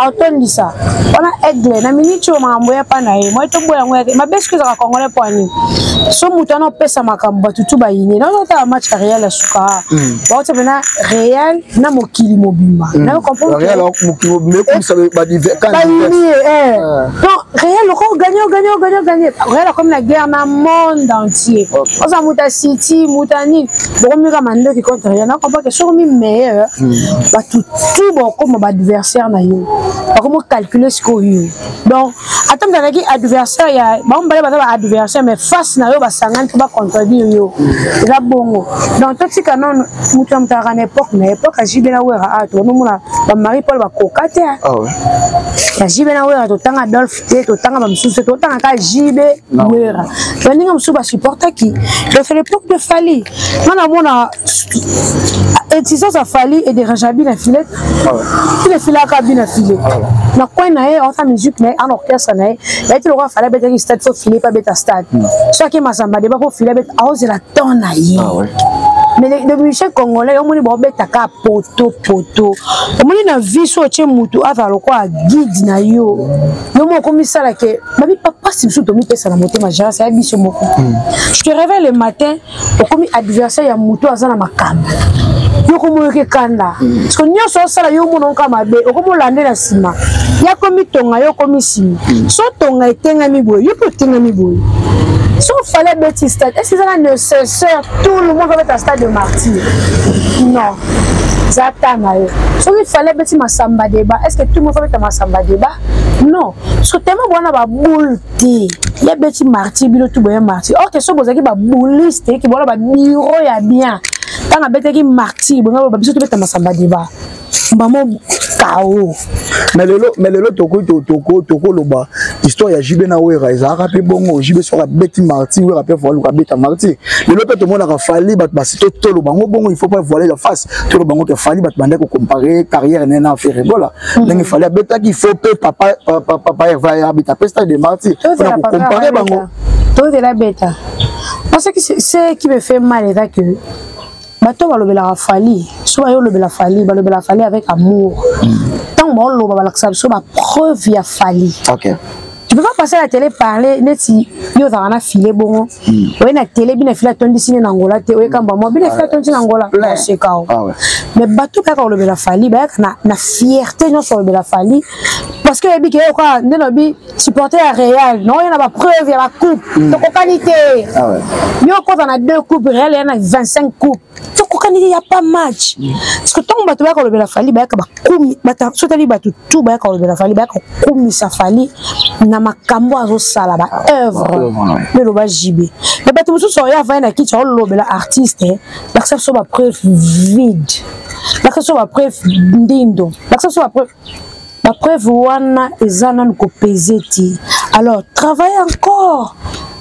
aotondisa wana aigle na miniti oyo. Makambo ya pa na ye moi, toboya yango yake mabe. Soki ezalaka congolais, po ani So moto wana opesa makambo bato tu bayine nazotala match ya Real ya suka, baotia mpena Real na mokili mobimba. Nayo comprendre bayini ye. Donc Real oko gagner, ogagner, ogagner, ogagner. Real akomi na guerre na monde entier. Oza moto ya City, moto ya nini, bokomika mandoki contre Real. Na comprendre que soki omi meilleur, bato tu bokoma baadversaire na yo, bakomi calculer sikoyo yo. Donc ata moto azalaki adversaire ya bango mibale, baza baadversaire, mais face na yo basangani mpo bacontredire yo. Eza bongo. Donc totika nano moto ya moto azalaka na époque na époque ya JB na Wera. A tokomomona bamari Paul bakoka te ya JB na Wera. Totanga Adolphe te, totanga bamosusu te, totanga kaka JB, Wera. Baninga mosusu basupportaki. Donc c'est l'époque de Fally. Nga namona existence ya Fally edérange bina filet. Bina filaka, bina file na coin na ye, aota musique na ye en orchestre na ye. Yaye ti lokola Fally abetaki stade, faut file mpe abeta stade. Soki Masamba Deba, faut file abeta, aozela temps na ye. Mais le musicien congolais, omoni baobetaka poto poto. Omoni na vie, so otie mutu azala lokola guide na yo, yo moko okomisala ke babi papasi mosusu tomipesa na motema. Gérance ya biso moko, je te réveille le matin, okomi adversaire ya motu aza na makambo, yo komoyoka ekanda, parce que nyonso osala yo omona oka mabe, okomolande na nsima ya komitonga, yo okomi nsima. So tonga etengami boye, yo mpe otengami boye. So fallait beti stade, est ce que ezaka nécessaire tout le monde abeta stade de Martyr? Non, eza ta na yo. Soki fallait beti Masamba Débat, est ce que tout le monde abeta Masamba Débat? Non, parce que tellement bwana baboule te, ye beti Martyr, bino tu boye Martyr. Or que so bozalaki babouliste eki bona babureau ya bien, ntango abetaki Martyr, bonga biso tobeta Masamba Débat mbamo kao. Mais lelo tokoloba histoire ya JB na Wera ezalaka mpe bongo. JB soki abeti Martyr, Wera mpe faut aluka abeta Martyr. Lelo mpe tomonaka Fally, bato basi toloba yango bongo, il faut pas voiler la face. Toloba yango ke Fally, bato bandaki kocompare carrière na ye na Ferre Gola. Ndenge Fally abetaki, il faut mpe papa Herve abeta mpe stade de Martyr mpona kocompare bango. Tozela beta, parce que ce qui me fait mal eza que bato balobelaka Fally, so bayo olobela Fally, balobela Fally avec amour. Ntango baoloba, balakisa biso bapreuve ya Fally. Tu peux pas passer à la télé parler neti yo ozalaka na file bongo, oye na télé, bina file atondisi ne na Ngola te, oyekamba mwa bina file atondisi na Ngola oseka o. Mais bato bayaka kolobela Fally, bayaka na fierté nyonso kolobela Fally, parce que oyebi ke oka nde lobi supporter ya Real na oyo na bapreuve ya bacoupe, tokokani te. Yo okota na deux coupe, Real ya na 25 coupe, tokokani te, ya pas match. Parce que ntango bato bayaka kolobela Fally, bayaka bakumi, so otali bato tu bayaka kolobela Fally, bayaka kokumisa Fally na makambo azosala, baœuvre nde eloba JB. Mais bato mosusu oyo avandi na kiti aolobela artiste, lakisa biso bapreuve vide, lakisa biso bapreuve ndindo, lakisa biso bapreuve. Bapreuve wana eza nanu kopese te. Alors travaille encore,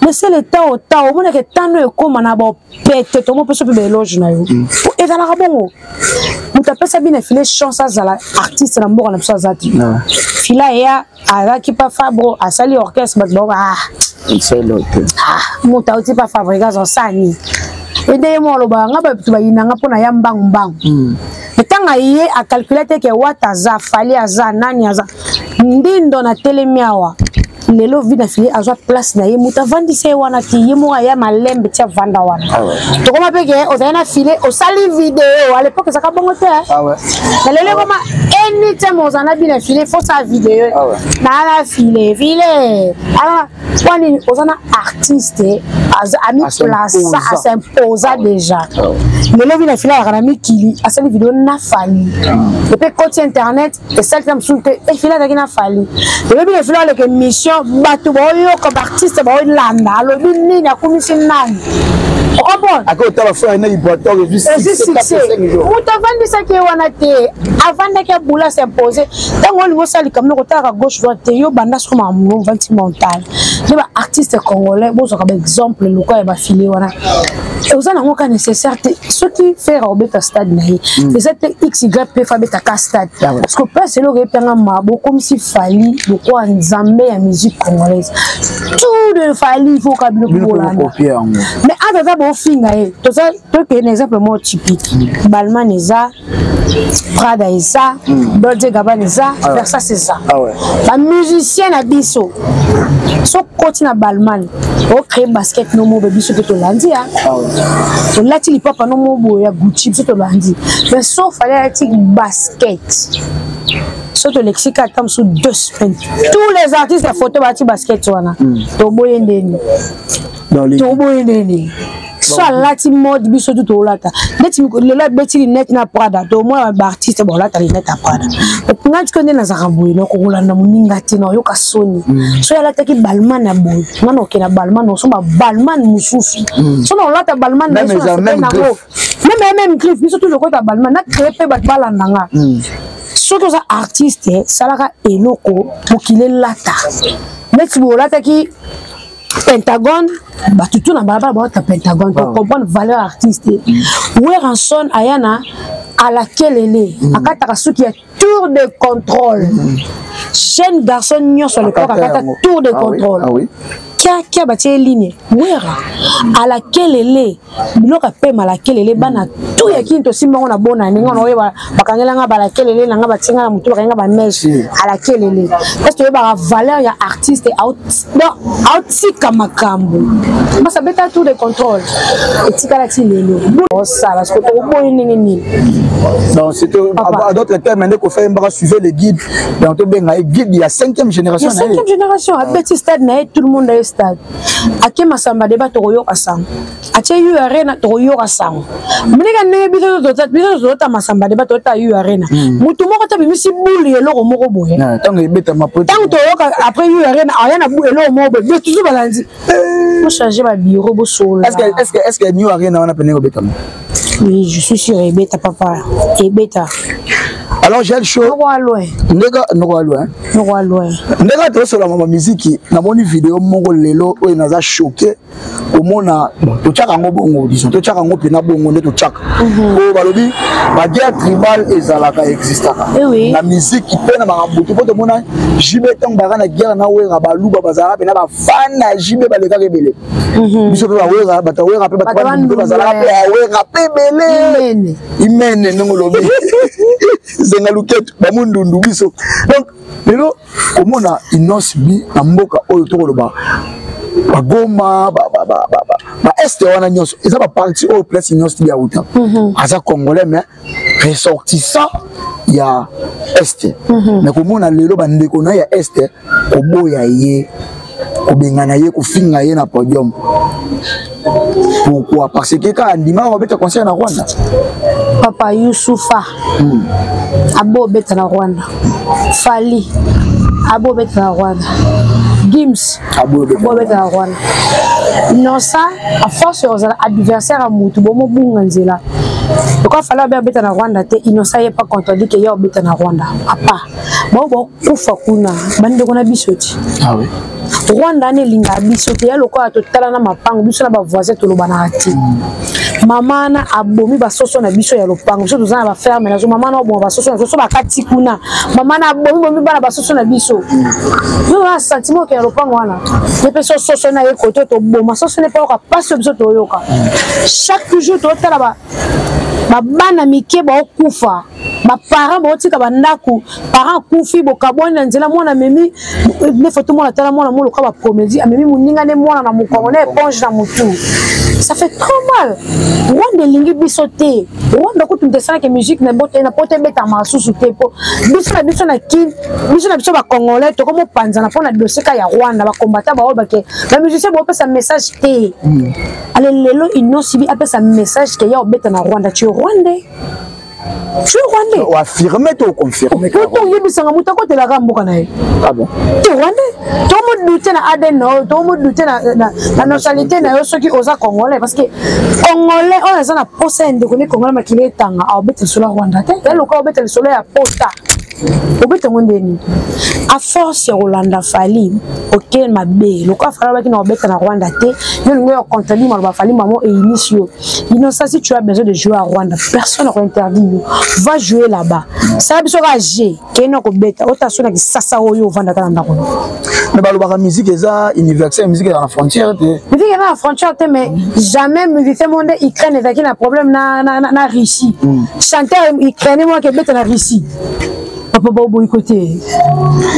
laissez le temps au temps. Omonaka etano ekóma na bopete, tomopesa mpe baéloge na yo. Po ezalaka bongo, moto apesa bino file chance azala artiste na mboka na biso aza te. Fila eya, azalaki pa Fabro, asali orchestre, bato bao ah, moto auti pa Fabregas, osani ede ye mo alobaka nga bato bayinanga mpona ya mbangu mbangu. Ntango ye acalcule te ke Wata aza, Fally aza, nani aza, ndindo na telemi awa lelo. Vi na file azwa place na ye, moto avandisi ye wana te, ye moko aya malembe ti avanda wana. Tokoma mpe ke ozali na file, osali video. À l'époque ezalaka bongo te. Na lelo ekoma anytime ozala na bina file, faut sala video naa na file file. Mpo nini? Oza na artiste amiplaça, as'imposa déjà. Lelo vi na file ayaka na mikili, asali video na Fally, epe koti internet, esali ta mosusu te. Efile azalaki na Fally. Elobi na file aleka émission, bato baoyoka, baartiste baolanda alobi nini, akumisi nani, ocomprendre? Ake otala frère na Ibrator. Ezwi succès. Moto avandisaki ye wana te, avandaki abula s'impose. Ntango olingi osala likambo noko, otalaka gauche droite te, yo banda soko makambo ovandisi mental. Nde baartiste congolais bozwaka baexemple lokola ya bafile wana. Oza nango ka nécessaire te. Soki Ferre obeta stade na ye, eza te xy mpe fa abetaka stade, parce que place eloko epanga ma bokomisi Fally lokola nzambe ya musique congolaise. Tout de Fally, il faut ka biloko bolanda. Mais ata aza bofinga ye, toza tokende na exemple moko typique. Balman eza Prada eza, Dolce Gabbana eza, Versace eza. Bamusicien na biso so koti na Balmain, ocrée basket no mobe, biso mpe tolandi ya tolati lipapa no mobo ya Gucci, biso tolandi. Mais so Fally alati basket, so tolekisi ka ata mosusu 2 semaines, tous les artistes ya photo balati basket wana. Toboye ndeni? Toboye ndeni? So alati mode, biso tu tolata. Neti lelo abeti lunette na Prada, tomona baartiste bolata lunette ya Prada. Nga tiko nde nazalaka boye, nakokolanda moninga te, naoyoka soni. So alataki Balmain na boye, nga na okende na Balmain, osomba Balmain mosusu. So na olata Balmain na yango, même même griffe, biso tu lokota Balmain na créé mpe bato balanda nga. Soki oza artiste, salaka eloko mokili elata. Neti boye olataki Pentagone, bato tu na balabala baota Pentagone, to comprendre valeur artiste. Werrason aya na alakelele, akataka suki ya tour de contrôle. Jeune garçon nyonso à l'époque akata tour de contrôle. Kia batie ligne Wera alakelele, biloko apema alakelele. Bana tu ya kini tosimba ngo na bona ndenge wana, oyeba bakangelanga balakelele nanga, batienga na motu, bakangenga bamèches alakelele, parce toyebaka valeur ya artiste. Aotika makambo masa beta tour de contrôle, etikala ti lelo osala. Parce que tokoboyi ndenge nini? Donc c'était, à d'autres termes, nde kofa yembaka suivez le guide. Donc tobenga ye guide ya cinquième génération. Ya cinquième génération. Abeti stade na ye, tout le monde aye stade. Ake Masamba Deba, tokoyoka sango. Atie U Arena, tokoyoka sango. Ndenge ndenge biso tozota Masamba Deba, tozota U Arena, motu moko te abimisi bule eloko moko boye. Ntango ebetama. Ntango toyoka après U Arena, aya na eloko moko boye, biso toujours balandi bochange babiro, bosolola. Est-ce que New Arena wana pene obetama? Oui, je suis sûr, ebeta papa, ebeta. Alors Jael Show. Noko loin. Ndeka noko loin. Noko loin. Ndeka tosola mama miziki, namoni video moko lelo oyo naza choqué komona. Bon, totiaka yango bongo, disons totiaka yango mpena bongo nde totiaka oyo balobi baguerre tribal ezalaka, existaka na miziki mpe na makambo tu. Mpo tomona JB, ntango baka na guerre na Wera, baluba bazalaka mpena bafan na JB, balekaka ebele. Biso mpe bawera, bato awera mpe, bato mpe bazalaka mpe awera mpe ebele. Imene ndenge olobi, zenga luketu bamundundu biso. Donc lelo komona Innoss'B na mboka oyo, tokoloba bagoma baeste wana nyonso eza baparti oyo place Innoss'B auta. Aza Congolais mais ressortissant ya Este. Mais komona lelo bandeko na ye ya Este koboya ye, kobengana ye, kofinga ye na podium, pourquoi? Parce que kaka andimaka kobeta concert na Rwanda. Papa Yusufa abo obeta na Rwanda, Fally abo obeta na Rwanda, Gims abo obeta na Rwanda. Innocent, à force ozala adversaire ya mutu, bomobunga nzela. Lokola Fally abe abeta na Rwanda te, Innocent ye pas contredit ke ye obeta na Rwanda. Papa, bao bakufa kuna, bandeko na biso ti. Ah oui. Rwanda wana elingaka biso te, ya lokola totala na mapango biso na bavoisin, tolobanaka te. Mama wana abomi basoso na biso ya lopango. Biso toza na baferme nazo, mama wana oboma basoso na biso. So bakati kuna, mama wana abomi bomi bana basoso na biso. Yo wana sentiment oke ya lopango wana, ye mpe so soso na ye kote, toboma soso ne mpe oyoka mpasi oyo biso toyoka chaque jour. Totala babana mike baokufa, baparent baotika bandako, parent akufi, bokabwani na nzela, mwana amemi ne foto, mwana tala mwana moloka bacomédie, amemi moninga ne mwana na mokongo na éponge na motu. Ça fait trop mal. Rwanda elingi biso te. Rwanda kutu moto esalaki musique na bote na poto ebetama lisusu te, po biso na biso na Kini, biso na biso bacongolais tokomopanzana mpo na dossier ka ya Rwanda. Bakombata baoyo bake bamusicien baopesa message te. Ale lelo Innoss'B apesa message ke ya obeta na Rwanda. Tu es Rwandais, tu es Rwandais. Oaffirme to oconfirme? Po toyebisanga moto akotelaka mboka na ye. Ah bon? Te, Rwandais, tomodute na ADN na oyo, tomodute na nationalité na yo soki oza Congolais, parce que Congolais oyo aza na posa ya ndeko ne Congolais, makili etanga, aobeta lisolo ya Rwanda te. Ya lokola obeta lisolo ya pota. Obeta yango ndeni? A force ya kolanda Fally, oke mabe. Lokola Fally alobaki na obeta na Rwanda te, yo olingi oya contredire maloba Fally, mamo eyinisi yo. Innocent, si tu as besoin de jouer à Rwanda, personne n'a interdit yo. Va jouer là-bas. Sala biso kaka jeu, kende na kobeta, ota so na kisasa oyo ovandaka na ndako. Mais balobaka musique eza universelle, musique eza na frontière te. Musique eza na frontière te, mais jamais musicien moko nde Ukraine ezalaki na problème na Russie. Chanteur ukrainien moko akebeta na Russie. Papa baboyikote.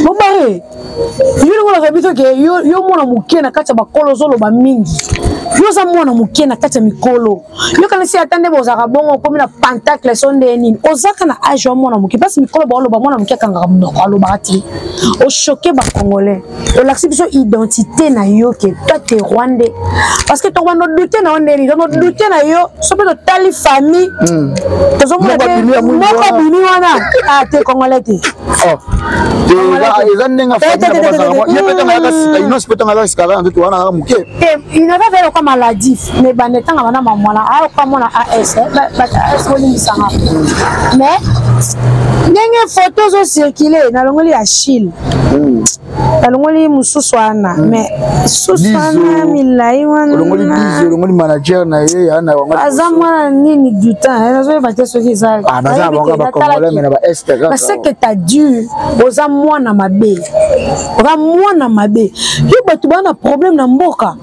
Bobare. Yo ndenge olaka biso ke yo mwana moke na kati ya bakolo ozoloba mingi. Yo oza mwana moke na kati ya mikolo. Yo kanisi ata nde bozalaka bongo okomi na pentacle so nde nini. Ozaka na age wa mwana moke. Parce mikolo baoloba mwana moke akangaka monoko alobaka te. Ochoquer ba Congolais. Olakisi biso identité na yo ke toi t'es Rwandais. Parce que tokobanda douter na yo nde nini. Tokobanda douter na yo so mpe totali famille. Tozomona te moko abimi wana. Ah te Congolais te. Oh. Eza ndenge ye mpe ntango ayaka sika, Innoss mpe ntango ayaka sika kaka nzoto wana kaka moke. Innoss azali lokola maladif, mais banda etanga bana mamwana ayoka mwana as as bolimbisanga, mais ndenge photo ozocircule nalongoli Achille, nalongoli mosusu wana, mais susu wana milai. Olongoli biso, olongoli manager na ye ya na wango. Aza mwana nini du temps, nazoyeba te soki eza. Ah, baza na bango ba Congolais, mais na ba est kaka. Parce que t'as dû, oza mwana mabe, oza mwana mabe. Yo bato baa na problème na mboka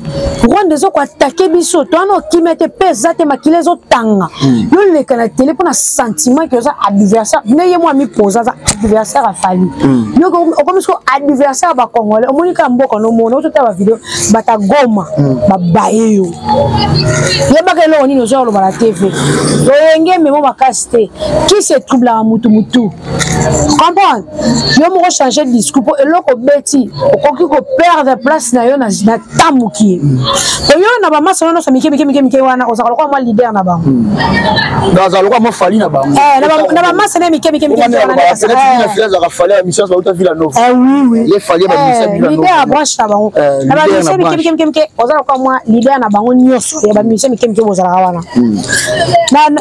Rwanda ezokoatake biso, to wana okimia te mpe eza te, makila ezotanga. Yo leka na tele mpo na sentiment ke oza adversaire nde ye mwa mipoza aza adversaire ya Fally. Yo okomi siko adversaire ya Bacongolais. Omoni kaka mboka nomona otota bavideo, bata Goma babaye yo. Yebaka eloko nini oza koloba na TV. Loyenge memo makasi te, kisi etroublaka mutu mutu. Comprendre yo moko, changer discours mpo eloko obeti okoki koperdre place na yo na tamuki. Po yo na bamasa wana nyonso mike mike mike mike wana, ozalaka lokola mwa leader na bango. Azala lokola mwa Fally na bango. Na bamasa na mike mike mike. Azalaka Fally ya mission bauta Villa Nova. Oui. Ye Fally ya bamission Villa Nova, leader ya branche na bango, na bamusicien mike mike mike mike, oza lokola mwa leader na bango nyonso ya bamusicien mike mike bozalaka wana.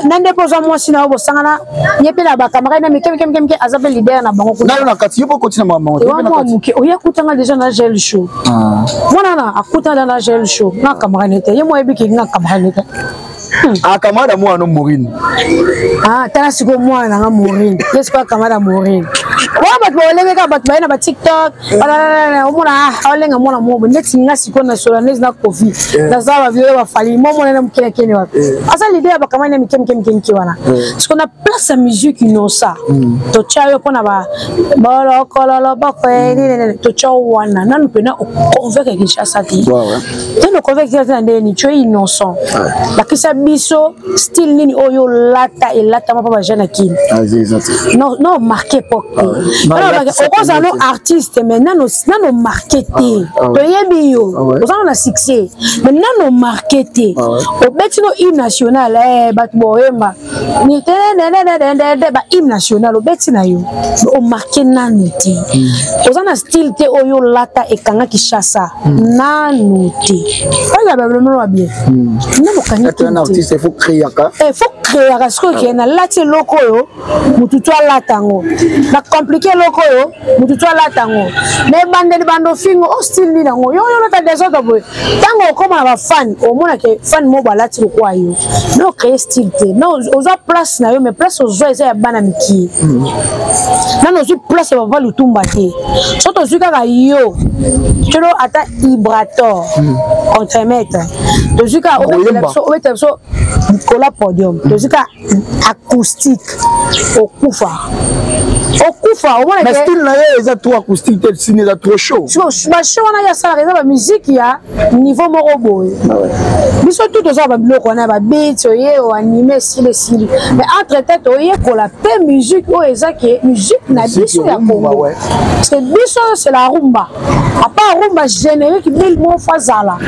Na nde mpo ozwa mwasi na yo, bosangana ye mpe na bacamarade na mike mike mike mike, aza mpe leader na bango. Kuna na kati, yo mpo koti na mama. Ewa mwa moke oye akutanga déjà na gel show. Mwana na akutana na gel show na camarade te, ye mo ayebi ke nga camarade te. Ah, camarade mwana no Maureen. Ah, tala sikoyo mwana nanga Maureen, ye sikoyo camarade ya Maureen wana. Bato baolenge kaka, bato baye na baTikTok, omona aolenga mwana mobo neti nga. Sikoyo na sola neti na Kofi, naza bavideo baFally mo mona na mokili akende wapi, aza leader ya bakamani ya mike mike mike mike wana. Sikoyo na place ya musique, Innocent, totya yo mpona bolokololo boko nini, totya wana nanu mpena oconvaincre Kinshasa te. Tene oconvaincre Kinshasa na ndenge nini? Tu es innocent, bakisa biso style nini oyo olata elatama mpo bajeune akini non marqué époque te. Okozala no artiste, mais nano marqué te. Toyebi yo oza no na succès, mais nano marqué te. Obeti no hymne national, bato boyemba ba hymne national, obeti na yo, omarquer nanu te. Oza na style te oyo olata ekanga Kinshasa nanu te. Oyo babilomelo ya bien nanu okangi te. Faut créaka. Faut créaka. Sikoyo ke nalati eloko oyo mutu tu alata yango, na compliqué eloko oyo mutu tu alata yango na ebandeli, bando fingo o style nini yango yo olata desordre boye. Ntango okóma na bafan, omonake fan moko balati lokola yo, mais ocréer style te. Na ozwa place na yo, mais place ozwa eza ya bana mikie. Nano ozwi place ya papa Lutumba te. So tozwi kaka yo tolo ata Ibrator contremaître, tozwi kaka obetela biso likola podium, tozwi kaka acoustique, okufa, okufa. Omona. Mais style na ye eza trop acoustique te, style eza trop chaud. Bashow wana ye asalaka eza bamusique ya niveau moko boye. Biso tu toza babiloko wana ya babeat, oye oanime, esili esili, mais entre temps toyekola mpe musique oyo eza ke musique na biso ya Congo, parce que biso c'est la rumba. À part rumba, générique mille moko fo azala,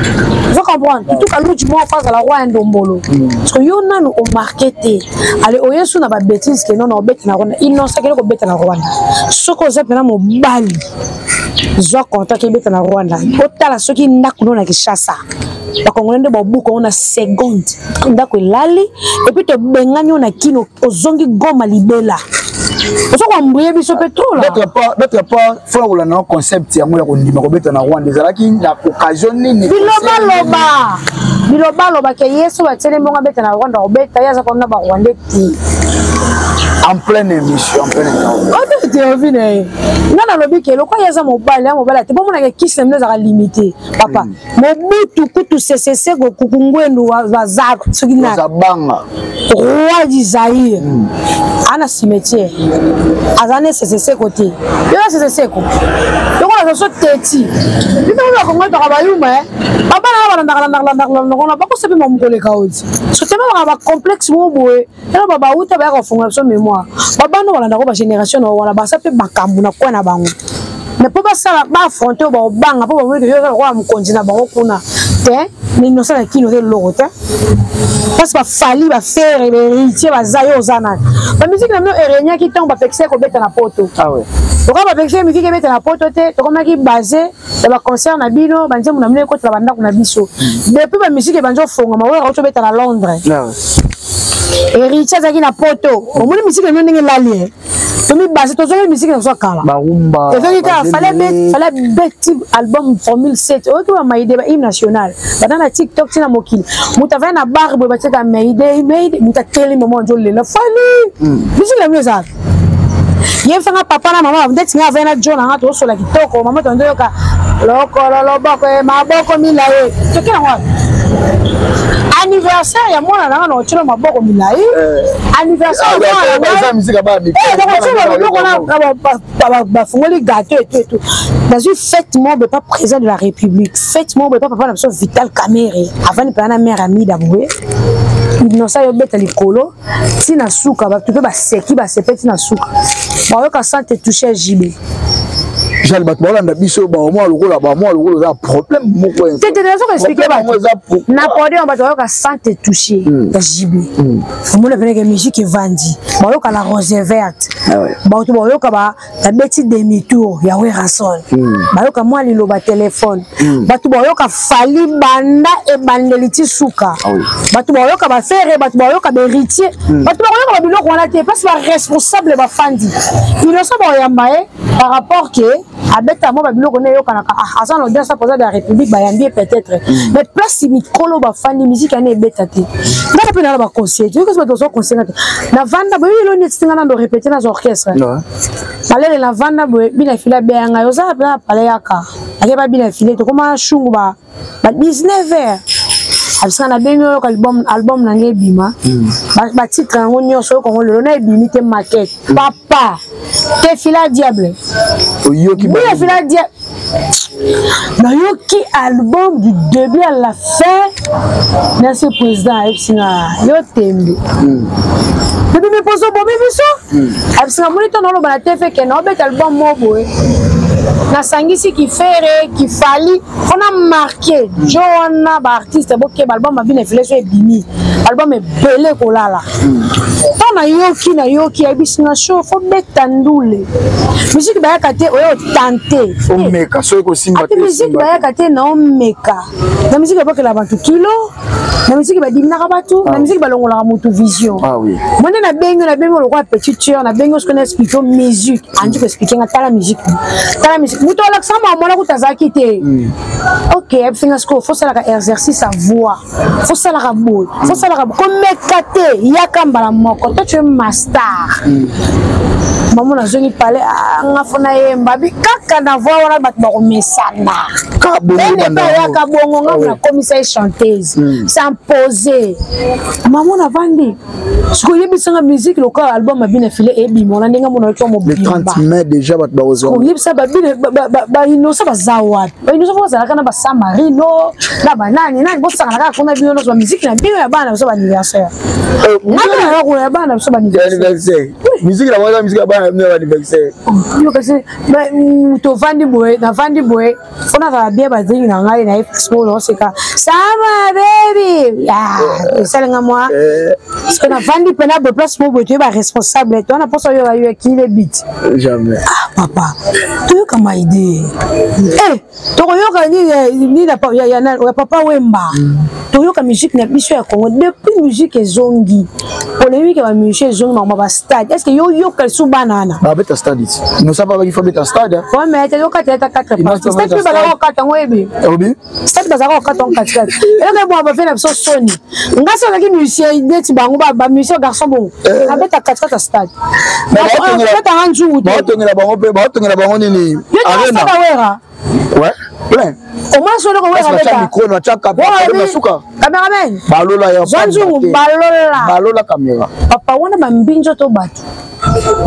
ozo comprendre, tutuka luti moko fo azala roi ya ndombolo. Parce que yo nanu omarquer te. Ale oye su na babêtise ke nono obeta na Rwanda. Innocent, akende kobeta na Rwanda. Soki oza mpena mobali, zwa contact, ebeta na Rwanda, otala soki ndako no na Kinshasa bakongole nde babuka ngo na seconde, ndako elali. Et puis tobengani yo na Kino, ozongi Goma libela. Ozo koembrouiller biso mpe trop là. D'autre part, faut kolanda na concept yango ya kondima kobeta na Rwanda, ezalaki na occasion nini? Bilobaloba, bilobaloba ke ye so batieli mbongo abeta na Rwanda, kobeta ye aza kona Barwandais te. En pleine émission, en pleine interview. Oto interview na ye, nga nalobi ke lokola ye aza mobali, ya mobali ate bomonaka kisi na bino ezalaka limité, papa. Mobutu kutu Sese Seko Kuku Ngwendu baza soki na banga roi du Zaïre, ana cimetière aza ne Sese Seko te. Yo na Sese Seko lokola aza so teti bino bakongo toka bayuma eh babana na balandaka landaka landaka landaka bakosa mpe mamukoleka oti so te babaka bacomplexe moko boye. Elo ba bauta bayaka kofongola biso mémoire, babana balandaka bagénération na wana basa mpe makambo na kwa na bango, mais mpo basala baaffronte oyo baobanga mpo bamoni yo oza lokola mokonzi na bango kuna te. Innocent na kino te eloko te, parce bafali bafere bahéritier baza, yo oza nani? Bamusike na bino eregnaki ntango bapekisaki kobeta na poto. Lokola bapekisaki miziki ebeta na poto te, tokomaki base ya baconcert na bino, banzembo na bino ekotela bandako na biso. Depuis bamusike ebandi ofongama, oyo akoti obeta na Londres, héritier azalaki na poto. Omoni misike na bino ndenge elali, tomibase, tozongi misiki na biso ya kala. Barumba. Ezongi kaka Fally abeti album Formule 7, oyoki ba Mayday, ba hymne national bata na TikTok ntina mokili. Moto avandi na bar boye, batiaka Mayday, Mayday, moto atelemi, mama nzo lela Fally. Misiki na bino ezalaka yebisanga papa na mama ndeti nga avandi na jo na nga, tozosola kitoko, mama tonzoyoka lokolo loboko ye maboko milaye, toke nango wapi? Anniversaire ya mwana nanga na otilo maboko milai, anniversaire ya mwana na biloko na bafungoli gâteau etu etu, nazwi fête moko boye pa président de la République, fête moko boye pa papa na biso Vital Kamerhe, avandi mpena na mare Amida boye. Innocent yobeta likolo ntina suka, bato mpe baseki, basepe ntina suka, bayoka sans te toucher JB. Jale, bato baolanda biso, bamwa lokola bamwa lokola oza problème moko. Te te, nazo koexpliquer bato na podium, bato bayoka sans te toucher ya JB, omona peneke musique evandi, bayoka La Rose Verte, bato bayoka babeti demi tour ya Werrason, bayoka mwa liloba telefone, bato bayoka Fally banda ebandeli ti suka, bato bayoka bafere, bato bayoka bahéritier, bato bakoyoka babiloko wana te parce baresponsable bafandi. Innocent bakoyamba ye par rapport ke abeta mwa babiloko nde eyokanaka, aza na audience ya président de la République, bayambi ye peut-être, mais place mikolo bafandi, musique yana ebeta te. Ngaka mpe nala baconseil te, yoki bato bazo conseil nga te. Navanda boye elo neti tinga nando répété naza orchestre balele, navanda boye, bina file abeya ngai, oza mpe na pale yaka ake babina file, tokoma shungu ba 19 heures, abisanga nabengi oyoka album na ngai ebima, batitre yango nyonso oyo kongo lelo na ebimi te, maquette papa te fila diable. Oyoki? Bina fila diable, nayoki album du début à la fin. Merci président. Ayebisi nga yo tembe ebimi mposo obomi biso. Ayebisi nga moni to naoloba na te fe ke naobeta album mo boye, nasangisi kifere kifali mpona marke jo wana baartiste bokeba, album abina efile so ebimi, album ebele kolala. Ntango nayoki, nayoki, ayebisi nga show fo beta ndule, musique bayaka te oyo otante. Omeka soki kosimba. Ate musique bayaka te na omeka. Na musique babokela bato kilo, na musique badiminaka bato, na musique balongolaka motu vision. Mo nde nabengi, nabengi lokola petit tueur, nabengi soki na explique yo musique, andi koexplique nga tala musique, tala musique, moto alakisaka mwa mwana kuta azalaki te. Ok, ayebisi nga sikoyo fosalaka exercice ya voix, fosalaka boye, fosalaka boye, komeka te, yaka mbala moko to tu es master. Mamo nazongi pale nga fo nayemba bi kaka na voix wana, bato bakomesana ene mpe ayaka bongo. Nga nakomisa ye chanteuse s'imposer. Mamo navandi sikoyo, oyebisanga musique lokola album abina file ebima wana ndenge mona oyoki mobimba. Mai déjà bato bakozwa. Oyebisa bainnocent baza wapi? Bainnocent fo bazalaka na basamarino na banani nani, bosangana kaka kuna bino nyonso, bamusike na bino ya bana biso baanniversaire, nga kuna ya bana biso baanniversaire, musique na bango, musique ya bana bino ya anniversaire. Kasi tovandi boye, navandi boye mpo nazala bien, badringi na ngai na ye sikoyo naoseka sama baby esalenga mwa parce que navandi mpena boye place mo boye, toye baresponsable to wana mposa oyo bayokile bit. Jamais. Ah papa, toyoka maide eh, tokoyoka nini nini ya Papa Wemba, toyoka musique na biso ya Congo. Depuis musique ezongi Polémique ya bamusicien ezongi makambo ba stade. Est ce que yo yoka lisusu bana wana? Babeta stade ti inosa pa baki fo beta stade. Ouais, mais te yoka te ata 4 parties. Stade mpe bazalaka kokata yango oyebi. Obi stade bazalaka kokata yango katikati. Eloko ebonga bafe na biso soni. Nga so azalaki musicien neti bango bamusicien garçon bongo. Abeta katikati ya stade. Betanga nzungu te. Baotongela bango mpe baotongela bango nini? Arena. Wera. Ouais, plein. Au moins solo ko wera beta. Micro na chaka na suka. Cameraman. Balola ya. Zwanzungu balola. Balola caméra. Papa wana ba mbinjo to bato.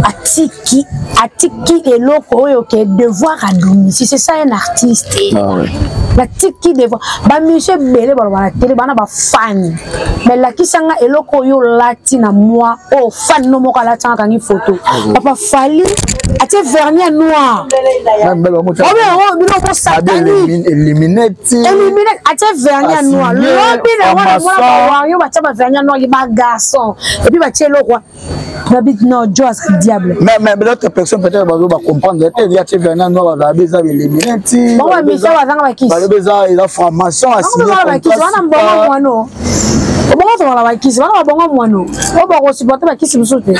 Atiki atiki eloko oyo ke devoir à domicile, c'est ça un artiste. Ah ouais. Batiki devoir. Ba monsieur belé baloba na télé bana ba fan. Mais lakisanga eloko oyo lati na moi oh fan no moko alatanga kangi photo. Papa Fally atie vernis noir. Biloko satanique. Éliminette. Éliminette atie vernis noir. Lobi na wana mwana ba wario batia ba vernis noir ba garçon. Et puis batie eloko Babi non, Joe aza diable. Mais d'autres personnes peut-être bazo ba comprendre te ya tie vernis noir ba beza éliminette. Bon ba misa bazanga ba kisi. Ba beza eza formation a signer. Bango ba kisi wana mbongo mwano. Bongo to ba kisi wana bongo mwano. O ba ko supporter ba kisi mususu te.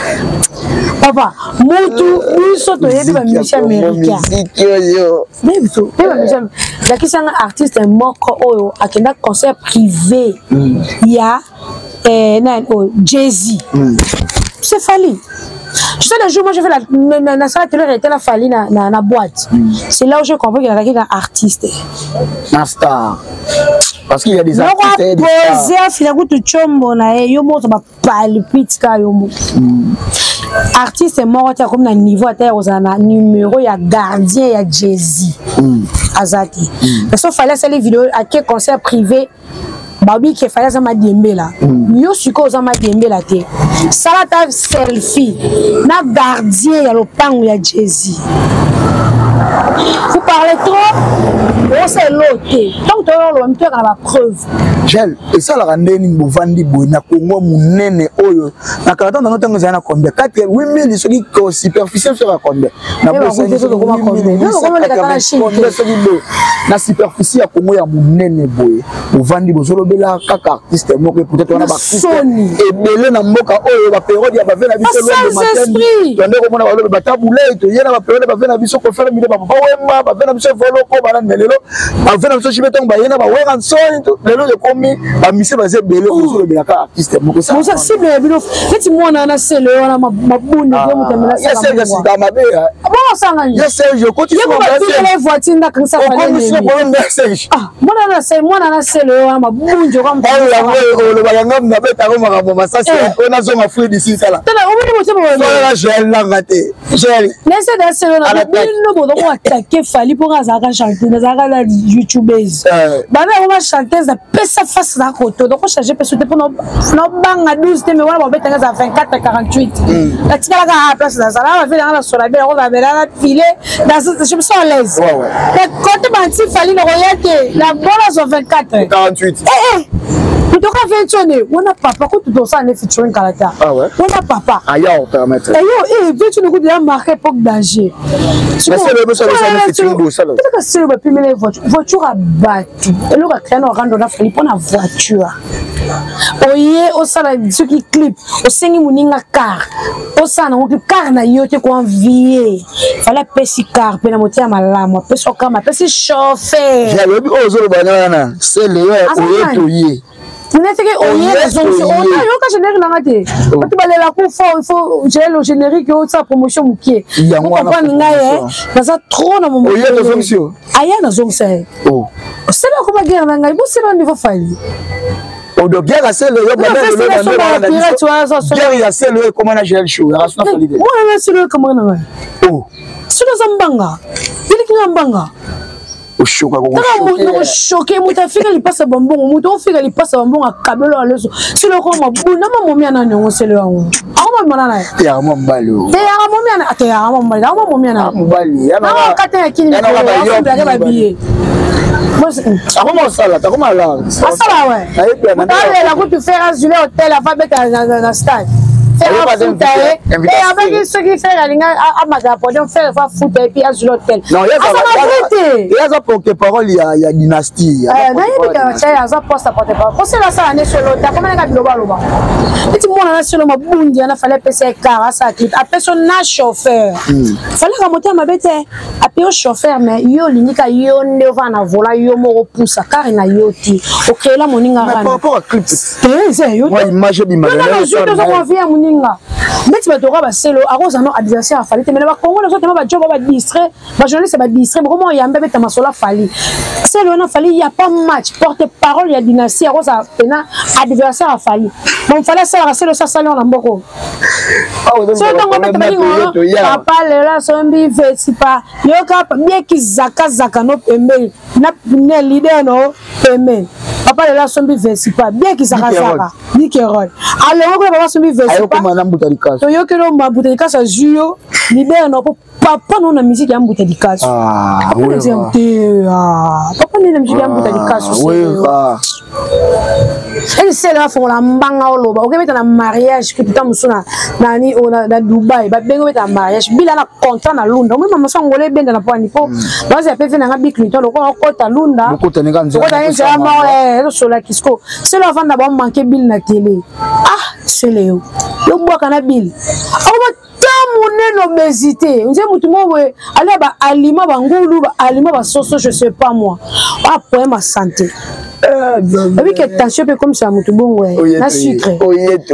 Papa, mutu biso toyebi ba musicien américain. Musique oyo. Biso, pe ba musicien. Lakisa nga artiste moko oyo akenda concert privé ya nani oyo Jay-Z. C'est Fally. Tu sais, le jour où moi j'ai fait la salle télé, était la Fally na boîte. C'est là où j'ai compris qu'il y avait un artiste. Un star. Parce qu'il y a des artistes et des stars. Posé à Filago tout chombo na ye, yo moto ba palpite ka yo mo. Artiste moko te comme na niveau ata kozala na numéro ya gardien ya Jay-Z. Azati. Parce que fallait asali vidéo à quel concert privé babi ke fallait aza madiembela. Yo sikoyo oza madiembela te. Sala ta selfie na gardien ya lopango ya Jay-Z. Vous parlez trop, on s'est loté. Donc toyolo mtu na ba preuve. Gel, esalaka nde nini bovandi boye na Congo monene oyo na kala ntango ntango ezali na combien 4 8000 soki ko superficie soki ya combien na bosani soki 8000 soki boye na superficie ya Congo ya monene boye bovandi bozolobela kaka artiste moko peut-être wana ba artiste ebele na mboka oyo ba période ya bave na biso londo komona balobi batabulei toye na ba période bave na biso kofela mide ba papa wemba bave na biso evoloko banani mais lelo bave na biso jibe ntango baye na bawera nsoni lelo ekomi bamise baza ebele ozolobelaka artiste moko oza cible ya bino neti mwana wana sele wana mabunda ye moto amela Serge sika mabe bongo sangani ye Serge okoti ye voiture ndakangisa okomisi problème ya Serge mwana na se mwana na sele wana mabunjo kwa mtu olobaka nga nabetako makambo masasi oyo nazonga fruit d'ici tala tala omoni motema oyo Joël nanga te Joël nese na sele na bino bozoko attaquer Fally mpo nga azalaka chanteuse azalaka na youtubeuse bana yango ba chanteuse apesa face na koto donc change mpe sote mpo nobanga 12 te mais wana babetanga za 24 48 natikalaka a place nazala bavele yanga na solabe yango babela na file je me sens à l'aise mais kote banti Fally nakoya te na bona zwa 24 48 kutoka 21 wana papa kutu tosala ne featuring kala ta wana papa aya permettre eyo 21 kutu ya marqué époque danger Selo selo bapimela voiture voiture ya bato eloko akrea na orando na Fally mpo na voiture oye osala soki clip osengi moninga car osala nango clip car na yo te koenvie Fally apesi car mpe na motema malamu apesi okama apesi chauffeur alobi oyo ozoloba na wana sele yo oye toye neteke oye nazongisi oyoka générique nanga te bato balela kufa il faut gele générique osala promotion mokie okomprendre ngai naza trop na momo aya nazongisa ye osala akoma guerre na ngai bosala niveau Fally odo guerre ya sele yo guerre ya sele oyo ekoma na gel show ya rasuna Fally te mwana na sele oyo ekoma na ngai soki aza mbanga yeliki nga mbanga oshoka kochoke moto afika lipasa bambongo moto ofika lipasa bambongo akabelo aleso silo okoma mabunda mamomia nani yango selo yango akomamimana na ye teyaka mwa mobali teyaka momia na teyaka mwa mobali akoma momia na mobali akata ya kini babiye akoma osala akoma asala we alela kutu faire azule hotel ava beta na stade. Ferre afuta ye abaki soki Ferre alinga amata podium, Ferre fa afuta ye, puis azwi l'hôtel. Azala te, ye aza porte parole ya dynastie. Nayebi ka aza poste ya porte parole kosela asala ne solo te, akomanaka biloko aloba neti mwana na solo mabundi wana. Fallait apesa ye car, asala clip, apesa na chauffeur. Falaka motema mabe te, ape yo chauffeur, mais yo olingi ka yo nde ovanda na volant, yo moko pusa kare na yo te, okreela moninga. Te, eza yo te, ya moninga neti bato oka baselo akozala no adversaire afali te, mais na bakongo nazotema bajob badistrait, bajournaliste badistrait bokoma oyambe abeta masolo afali selo wana. Fali ya pas match, porte parole ya dynastie akozala pena adversaire afali. Bon, Fali asalaka selo so asali wana mboko so ntango abeta baninga. Papa lelo asombi vesipa, yoka bieki zakazaka no pembeni na leader no pembeni. Papa lelo asombi vesipa, bieki zakazaka bikerol alongo kuna. Papa asombi vesipa, toyokeli mbuta likaso azwi yo leader no po papa no na musique ya mbuta likaso te, papa nde na musique ya mbuta likaso. Eni sele afongola mbanga oloba okebeta na mariage kututa mosu nani na Dubai, babengi obeta na mariage bila na contrat na Lunda. Omoi mama so Angola ebenda na poani po bazala pe ve nanga Bill Clinton lokola okota Lunda, okota nzela moko ezosola kisco. Sele avanda bamanke Bill na tele. Ah, sele yo yobwaka na Bill akoma ta monene, obésité nze motu moko boye alia baalima bangulu, baalima basoso, je sais pas moi, apoème ya santé. Oyebi ke tension mpe ekomisaka motu bongo na sucre.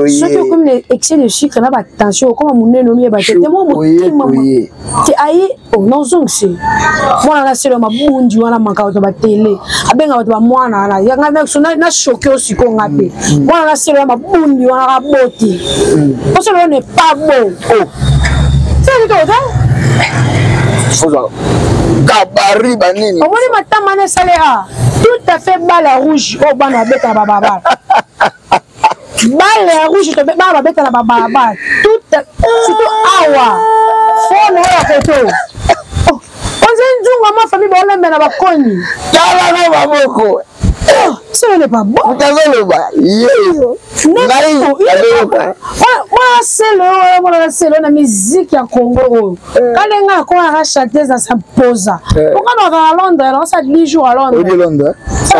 Soki okomi na excès de sucre na batension, okoma monene, omiyeba te te moko motema te aye nozongisi mwana na selo mabundi wana maka bato batele abenga bato bamwana wana yanga na choke o sikoyo nga mpe mwana na selo ya mabundi wana kaboti po selo n'est pas beau. Selo Gabari banini. Omoni matama na esale a tout à fait balle rouge oyo bana babetaka bababala, balle ya rouge bana babetaka na babalabala, tout surtout awa fone oyo ya koto onze nzungu ma famille baolembe na bakoni. Tala na maboko. Ce n'est pas bon. Utazoloba ye ngai mwana selo oyo, mwana selo na musique ya Congo oyo kale nga akomaka chanteuse na samposa ponga naka na Londres, naosa 10 jours à Londres. Oyebi Londres,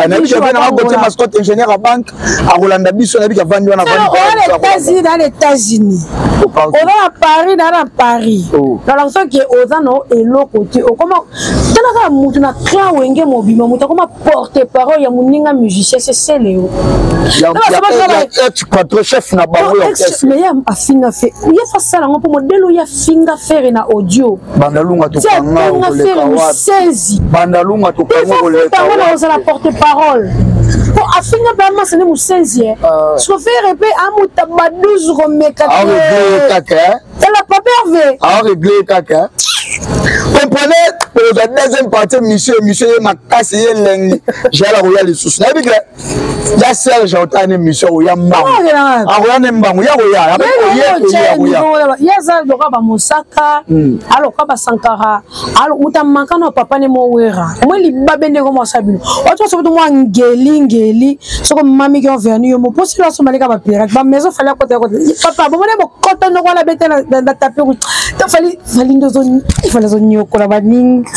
nayebi ape nanga kotie mascotte ingénieur ya banque akolanda biso, nayebi avandi wana. Oya na États-Unis, na États-Unis, oza na Paris, na Paris, nalaka soki oza na eloko te, okoma tala kaka mutu na clan Wenge mobima, moto akoma porte parole ya moninga musicien, c'est sele yo. Patron chef na bango. Mais ye afinga fe, ye fasala yango mpo modele oyo afinga Ferre na audio. Bandalunga. Tokanga Ferre mosenzi. Bandalunga. Tokango na ozala porte parole po afinga mpe amasa nde mosenzi ye. Siko Ferre mpe amuta baduzu komeka te. Tala papa Hervé. Aregle kaka. Comprenez, kozwa deuxième partie émission, émission ye makasi ye elengi. Jala koya lisusu, nayebi ke ya Serge otani émission oya mbangu, akoya ne mbangu ya koya. Ye aza loka bamosaka, aloka basankara, moto amanka na papa ne mowera omoi libabe ndenge mwasa bino oto soki mwa ngelingeli soko mamiki overni yo moposili asomalika bapirate bamaison. Fali akota akota papa bomona bokota ndoko wana bete na tapis rouge to Fali, Fali nde Fali azonyokola baninga.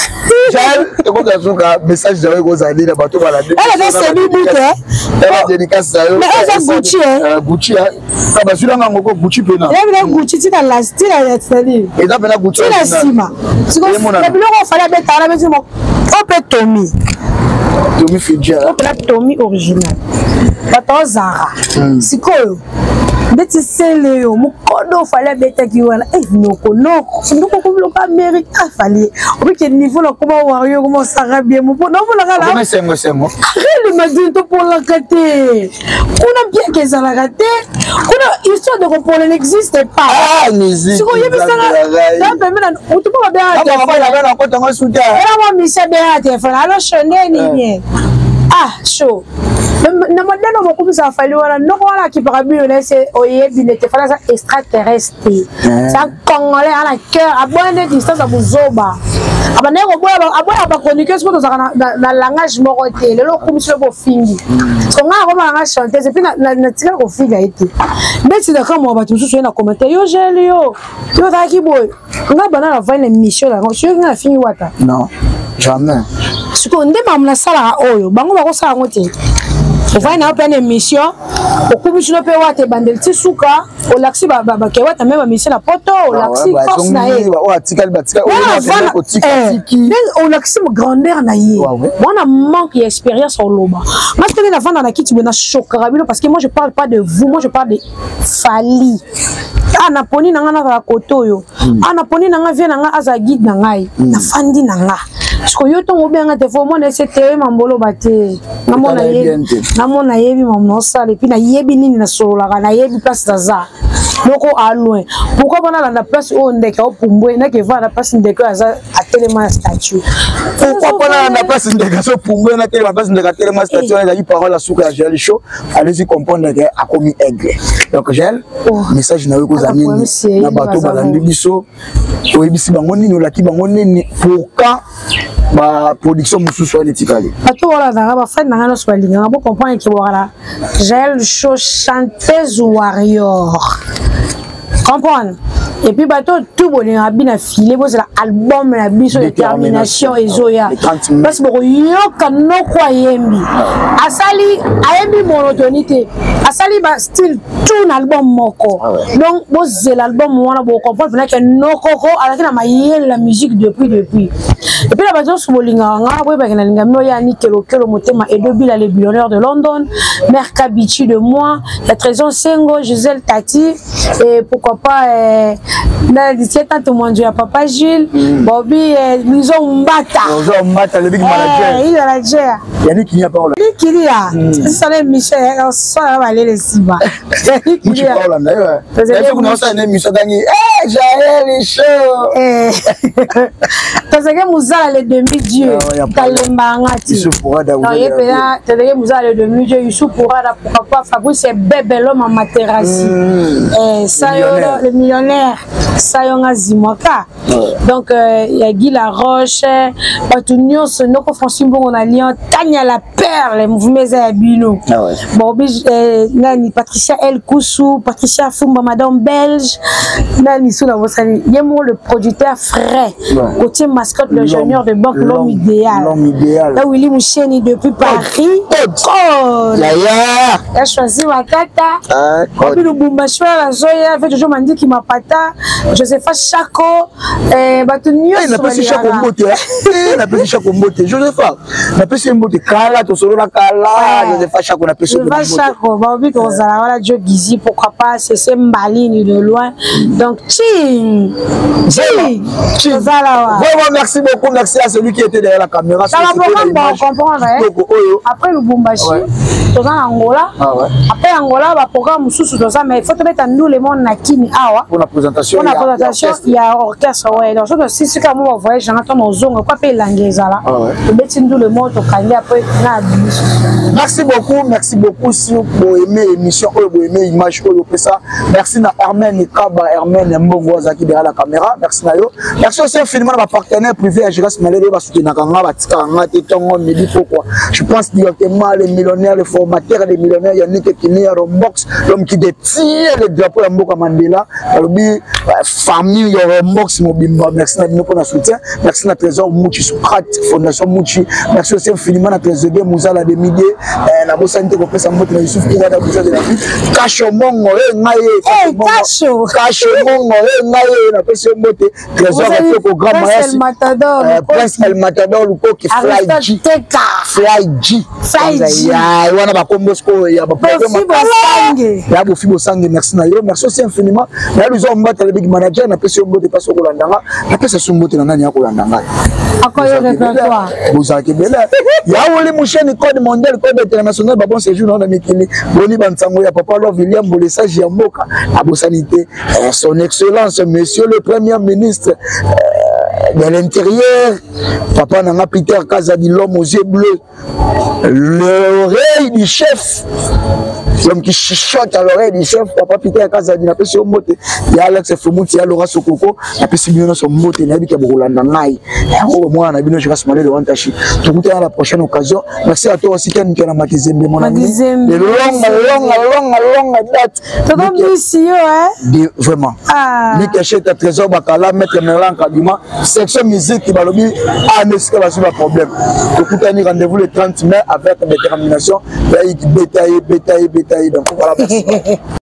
Jael, ekoki suka message na yo ekozala nini na bato balandi? Eza semi bute. Dédicace na yo. Mais eza Gucci. Gucci bazwilanga ngoko Gucci mpena. Eza Gucci tina la tina, c'est-à-dire Eza mpena Gucci. Tina nsima na biloko ofali abetaka na beti o mpe Tomi. Tomi Fidja. O mpena Tomi original, bato ozara sikoyo ndeti sele yo mokodo ofali abetaki wana noko noko noko kobiloko Amérique afali obike niveau na koma wario koma osaka bien mopo naomonaka. Esengo esengo. Real Madrid topolaka te kuna, mpiaka ezalaka te kuna, histoire de kopola n'existe pas. Ah, musique. Sikoyo oyebisanga pembe na motu mpo babengaka telefone, mwa misi abengaka telefone: "Allo show, ndeni bien?" "Ah show na modèle mokumisa." Afali wana noko wana akipaka bino na ese oyebi nete Fali aza extraterrestre te, c'est un Congolais ana cœur aboya nde distance ya bozoba. Abandaki koboya, aboya bachroniqueuse mpo tozalaka na langage moko te. Lelo okumisi yo bofingi. Parce que ngai nakoma nanga chanteuse et puis natikala kofinga ye te. Neti na kamwa bato mosusu ye na commentaire yo gel yo yo ozalaki boye. Ngai banda na vai na émission na yango soki ngai nafingi wata. Non, jamais. Sikoyo nde makambo nasalaka oyo bango bakosala yango te. Ovai na yo mpe na émission okumisi no mpe wata ebandeli ti suka. Olakisi bakewata me bamisie na poto, olakisi force na ye, olakisi grandeur na ye. Wana manque ya expérience. Oloba nga soki navanda na kiti boye nachokaka bino, parce que moi je parle pas de vous, moi je parle de Fally. Ah, naponi na nga nazala kote oyo. Ah, naponi na nga vie na nga azala guide na ngai. Nafandi na nga sikoyo yo ntongo obenga te fo omona ese te mamboloba te. Namona yebi mamu naosala et puis nayebi nini nasololaka, nayebi place naza moko a loin. Pourquoi mpona alanda place oyo ndeke aopumbwe nake evanda na place ndeke oyo aza atelema na statue? Pourquoi mpona alanda place ndeke azopumbwe na telema place ndeke atelema statue? Wana ezali parole ya suka ya Jael Show. Allez-y comprendre ke akomi aigle. Donc Jael, message na yo ekozala nini na bato balandi biso? Oyebisi bango nini? Olaki bango nini? Pourquoi baproduction mosusu wana etikali? Bato balandaka, bafani na ngai nyonso balingaka, bocomprendre ke bokala Jael Show chanteuse warrior, comprendre. Et puis bato tout bolingaka bina file, bozela album na biso Détermination ezoya, parce bokoyoka noko ayembi, asali ayembi monotonie te, asali bastyle tout na album moko. Donc bozela album wana, bocomprendre mpena ke nokoko azalaki na mayele la musique depuis. Et puis na bato nyonso bolingaka nga, boyebaki nalinga bino. Yani kelokelo motema edobila, le billionnaire de London, mère Kabichi de moi, ya Trésor Sengo, Gisèle Tati, et pourquoi pas na tante Mwanzo ya papa Gilles, Bobi Lison Mbata. Lison Mbata, le big manager. Il manager. Yannick Kinia Paola. Yannick Kinia. C'est l'émission, ça va aller les sima. Yannick Kinia. Paola na yo. Yafi kuna osala na émission tangi. Eh Jael Show. Eh. Tozalaki Muzala le demi dieu. Kalemba ngati. Youssouf Pourada. Non, ye pena tozalaki Muzala le demi dieu, Youssouf Pourada, pourquoi pas Fabrice Bebe l'homme en Materassi. Eh Sayo le millionnaire. Sayo Ngazimwaka. Donc il y a Guy Laroche, bato nyonso, noko Francis Mbongo na Lyon, Tania la Perle, mouvement eza ya bino. Bon, nani Patricia El Koussou, Patricia Fumba, madame belge, nani sous la bosani, ye moko le producteur frais, Gauthier Mascotte, le junior de banque, l'homme idéal. L'homme idéal. Là Willy Moucheni depuis Paris. Code. Yaya. Ya choisi Wakata. Obi Lubumbashi wana nazoya, fait toujours Mandiki Mapata, Josepha Chako, bato nyonso. Napesi Chako mbote, napesi Chako mbote. Josepha, napesi ye mbote kala, tosolola kala. Josepha Chako, napesi. Josepha Chako, baobi tozala wana, Joe Gizi, pourquoi pas Cc Mbalini de loin. Donc ching ching, tozala wa. Vraiment merci beaucoup, merci à celui qui était derrière la caméra. Dans la programme, bon comprendre après Lubumbashi toza na Angola. Après Angola, baprogramme mosusu toza, mais il faut tobeta nous le monde na Kini awa. Pour la présentation. Pour la présentation ya orchestre, ouais. Donc soki tosisika mo bavoyage nanga ntango ozonga kwa mpe elangi ezala, tobeti ndule mo, tokangi, après na biso. Merci beaucoup, merci beaucoup. Si boaimé émission oyo, boaimé image oyo opesa, merci na Hermène Kaba, Hermène Mbongo azalaki derrière la caméra, merci na yo. Merci aussi infiniment na bapartenaire privé ya Giras Malele oyo basoutenaka nga, batikaka nga te ntongo midi pokwa. Je pense directement les millionnaires, les formateurs des millionnaires, Yannick Kinia Rombox, l'homme qui détient le drapeau ya mboka Mandela. Alobi famille ya Rombox mobimba, merci na bino mpona soutien. Merci na Trésor Muchi, Socrate Fondation Muchi. Merci aussi infiniment na Trésor Muzala de Midie. Nabosani te kopesa mbote na Yusuf Kouada Buza de la vie, Kasho Mongo e ngai ye. Kasho, Kasho Mongo e ngai ye, napesi yo mbote. Trésor Etoko Grand Mayasi, Prince El Matador Lukoki, Fly G, Fly G, wana bakombo sikoyo ya ya Bofi Bosange, merci na yo, merci aussi infiniment na Luzo Mbata le big manager, napesi yo mbote mpasi okolanda nga. Napesa so mbote na nani ya kolanda ngai? Akoyo répertoire. Bozalaki ebele. Yawoli Musheni, code mondial, code international, babon séjour na mikili boni bansango ya papa Love William Bolesage ya mboka. Abosani te son excellence monsieur le premier ministre de l'intérieur, papa nanga Peter Kazadi, l'homme aux yeux bleus, le l'oreille du chef, l'homme qui chuchote à l'oreille du chef, papa Peter Kazadi, napesi yo mbote. Ya Alex Fumuti, ya Laura Sokoko, napesi bino nyonso mbote. Nayebi ke bokolanda ngai yango mwana na bino Jiras Malele Wantashi. Tokutana la prochaine occasion. Merci à toi aussi, Ken Mpiana Makizembe, mon ami de longue, longue, longue, longue date. Tokobisi yo, hein? De, vraiment. Ah. Mike Cheta, Trésor Bakala, Maître Merlin Kadima, section musique balobi ah mais esika bazwi baproblème. Tokutani, rendez-vous le 30 mai avec détermination. Ya beta ye, beta ye, beta ye. Donc voilà, merci.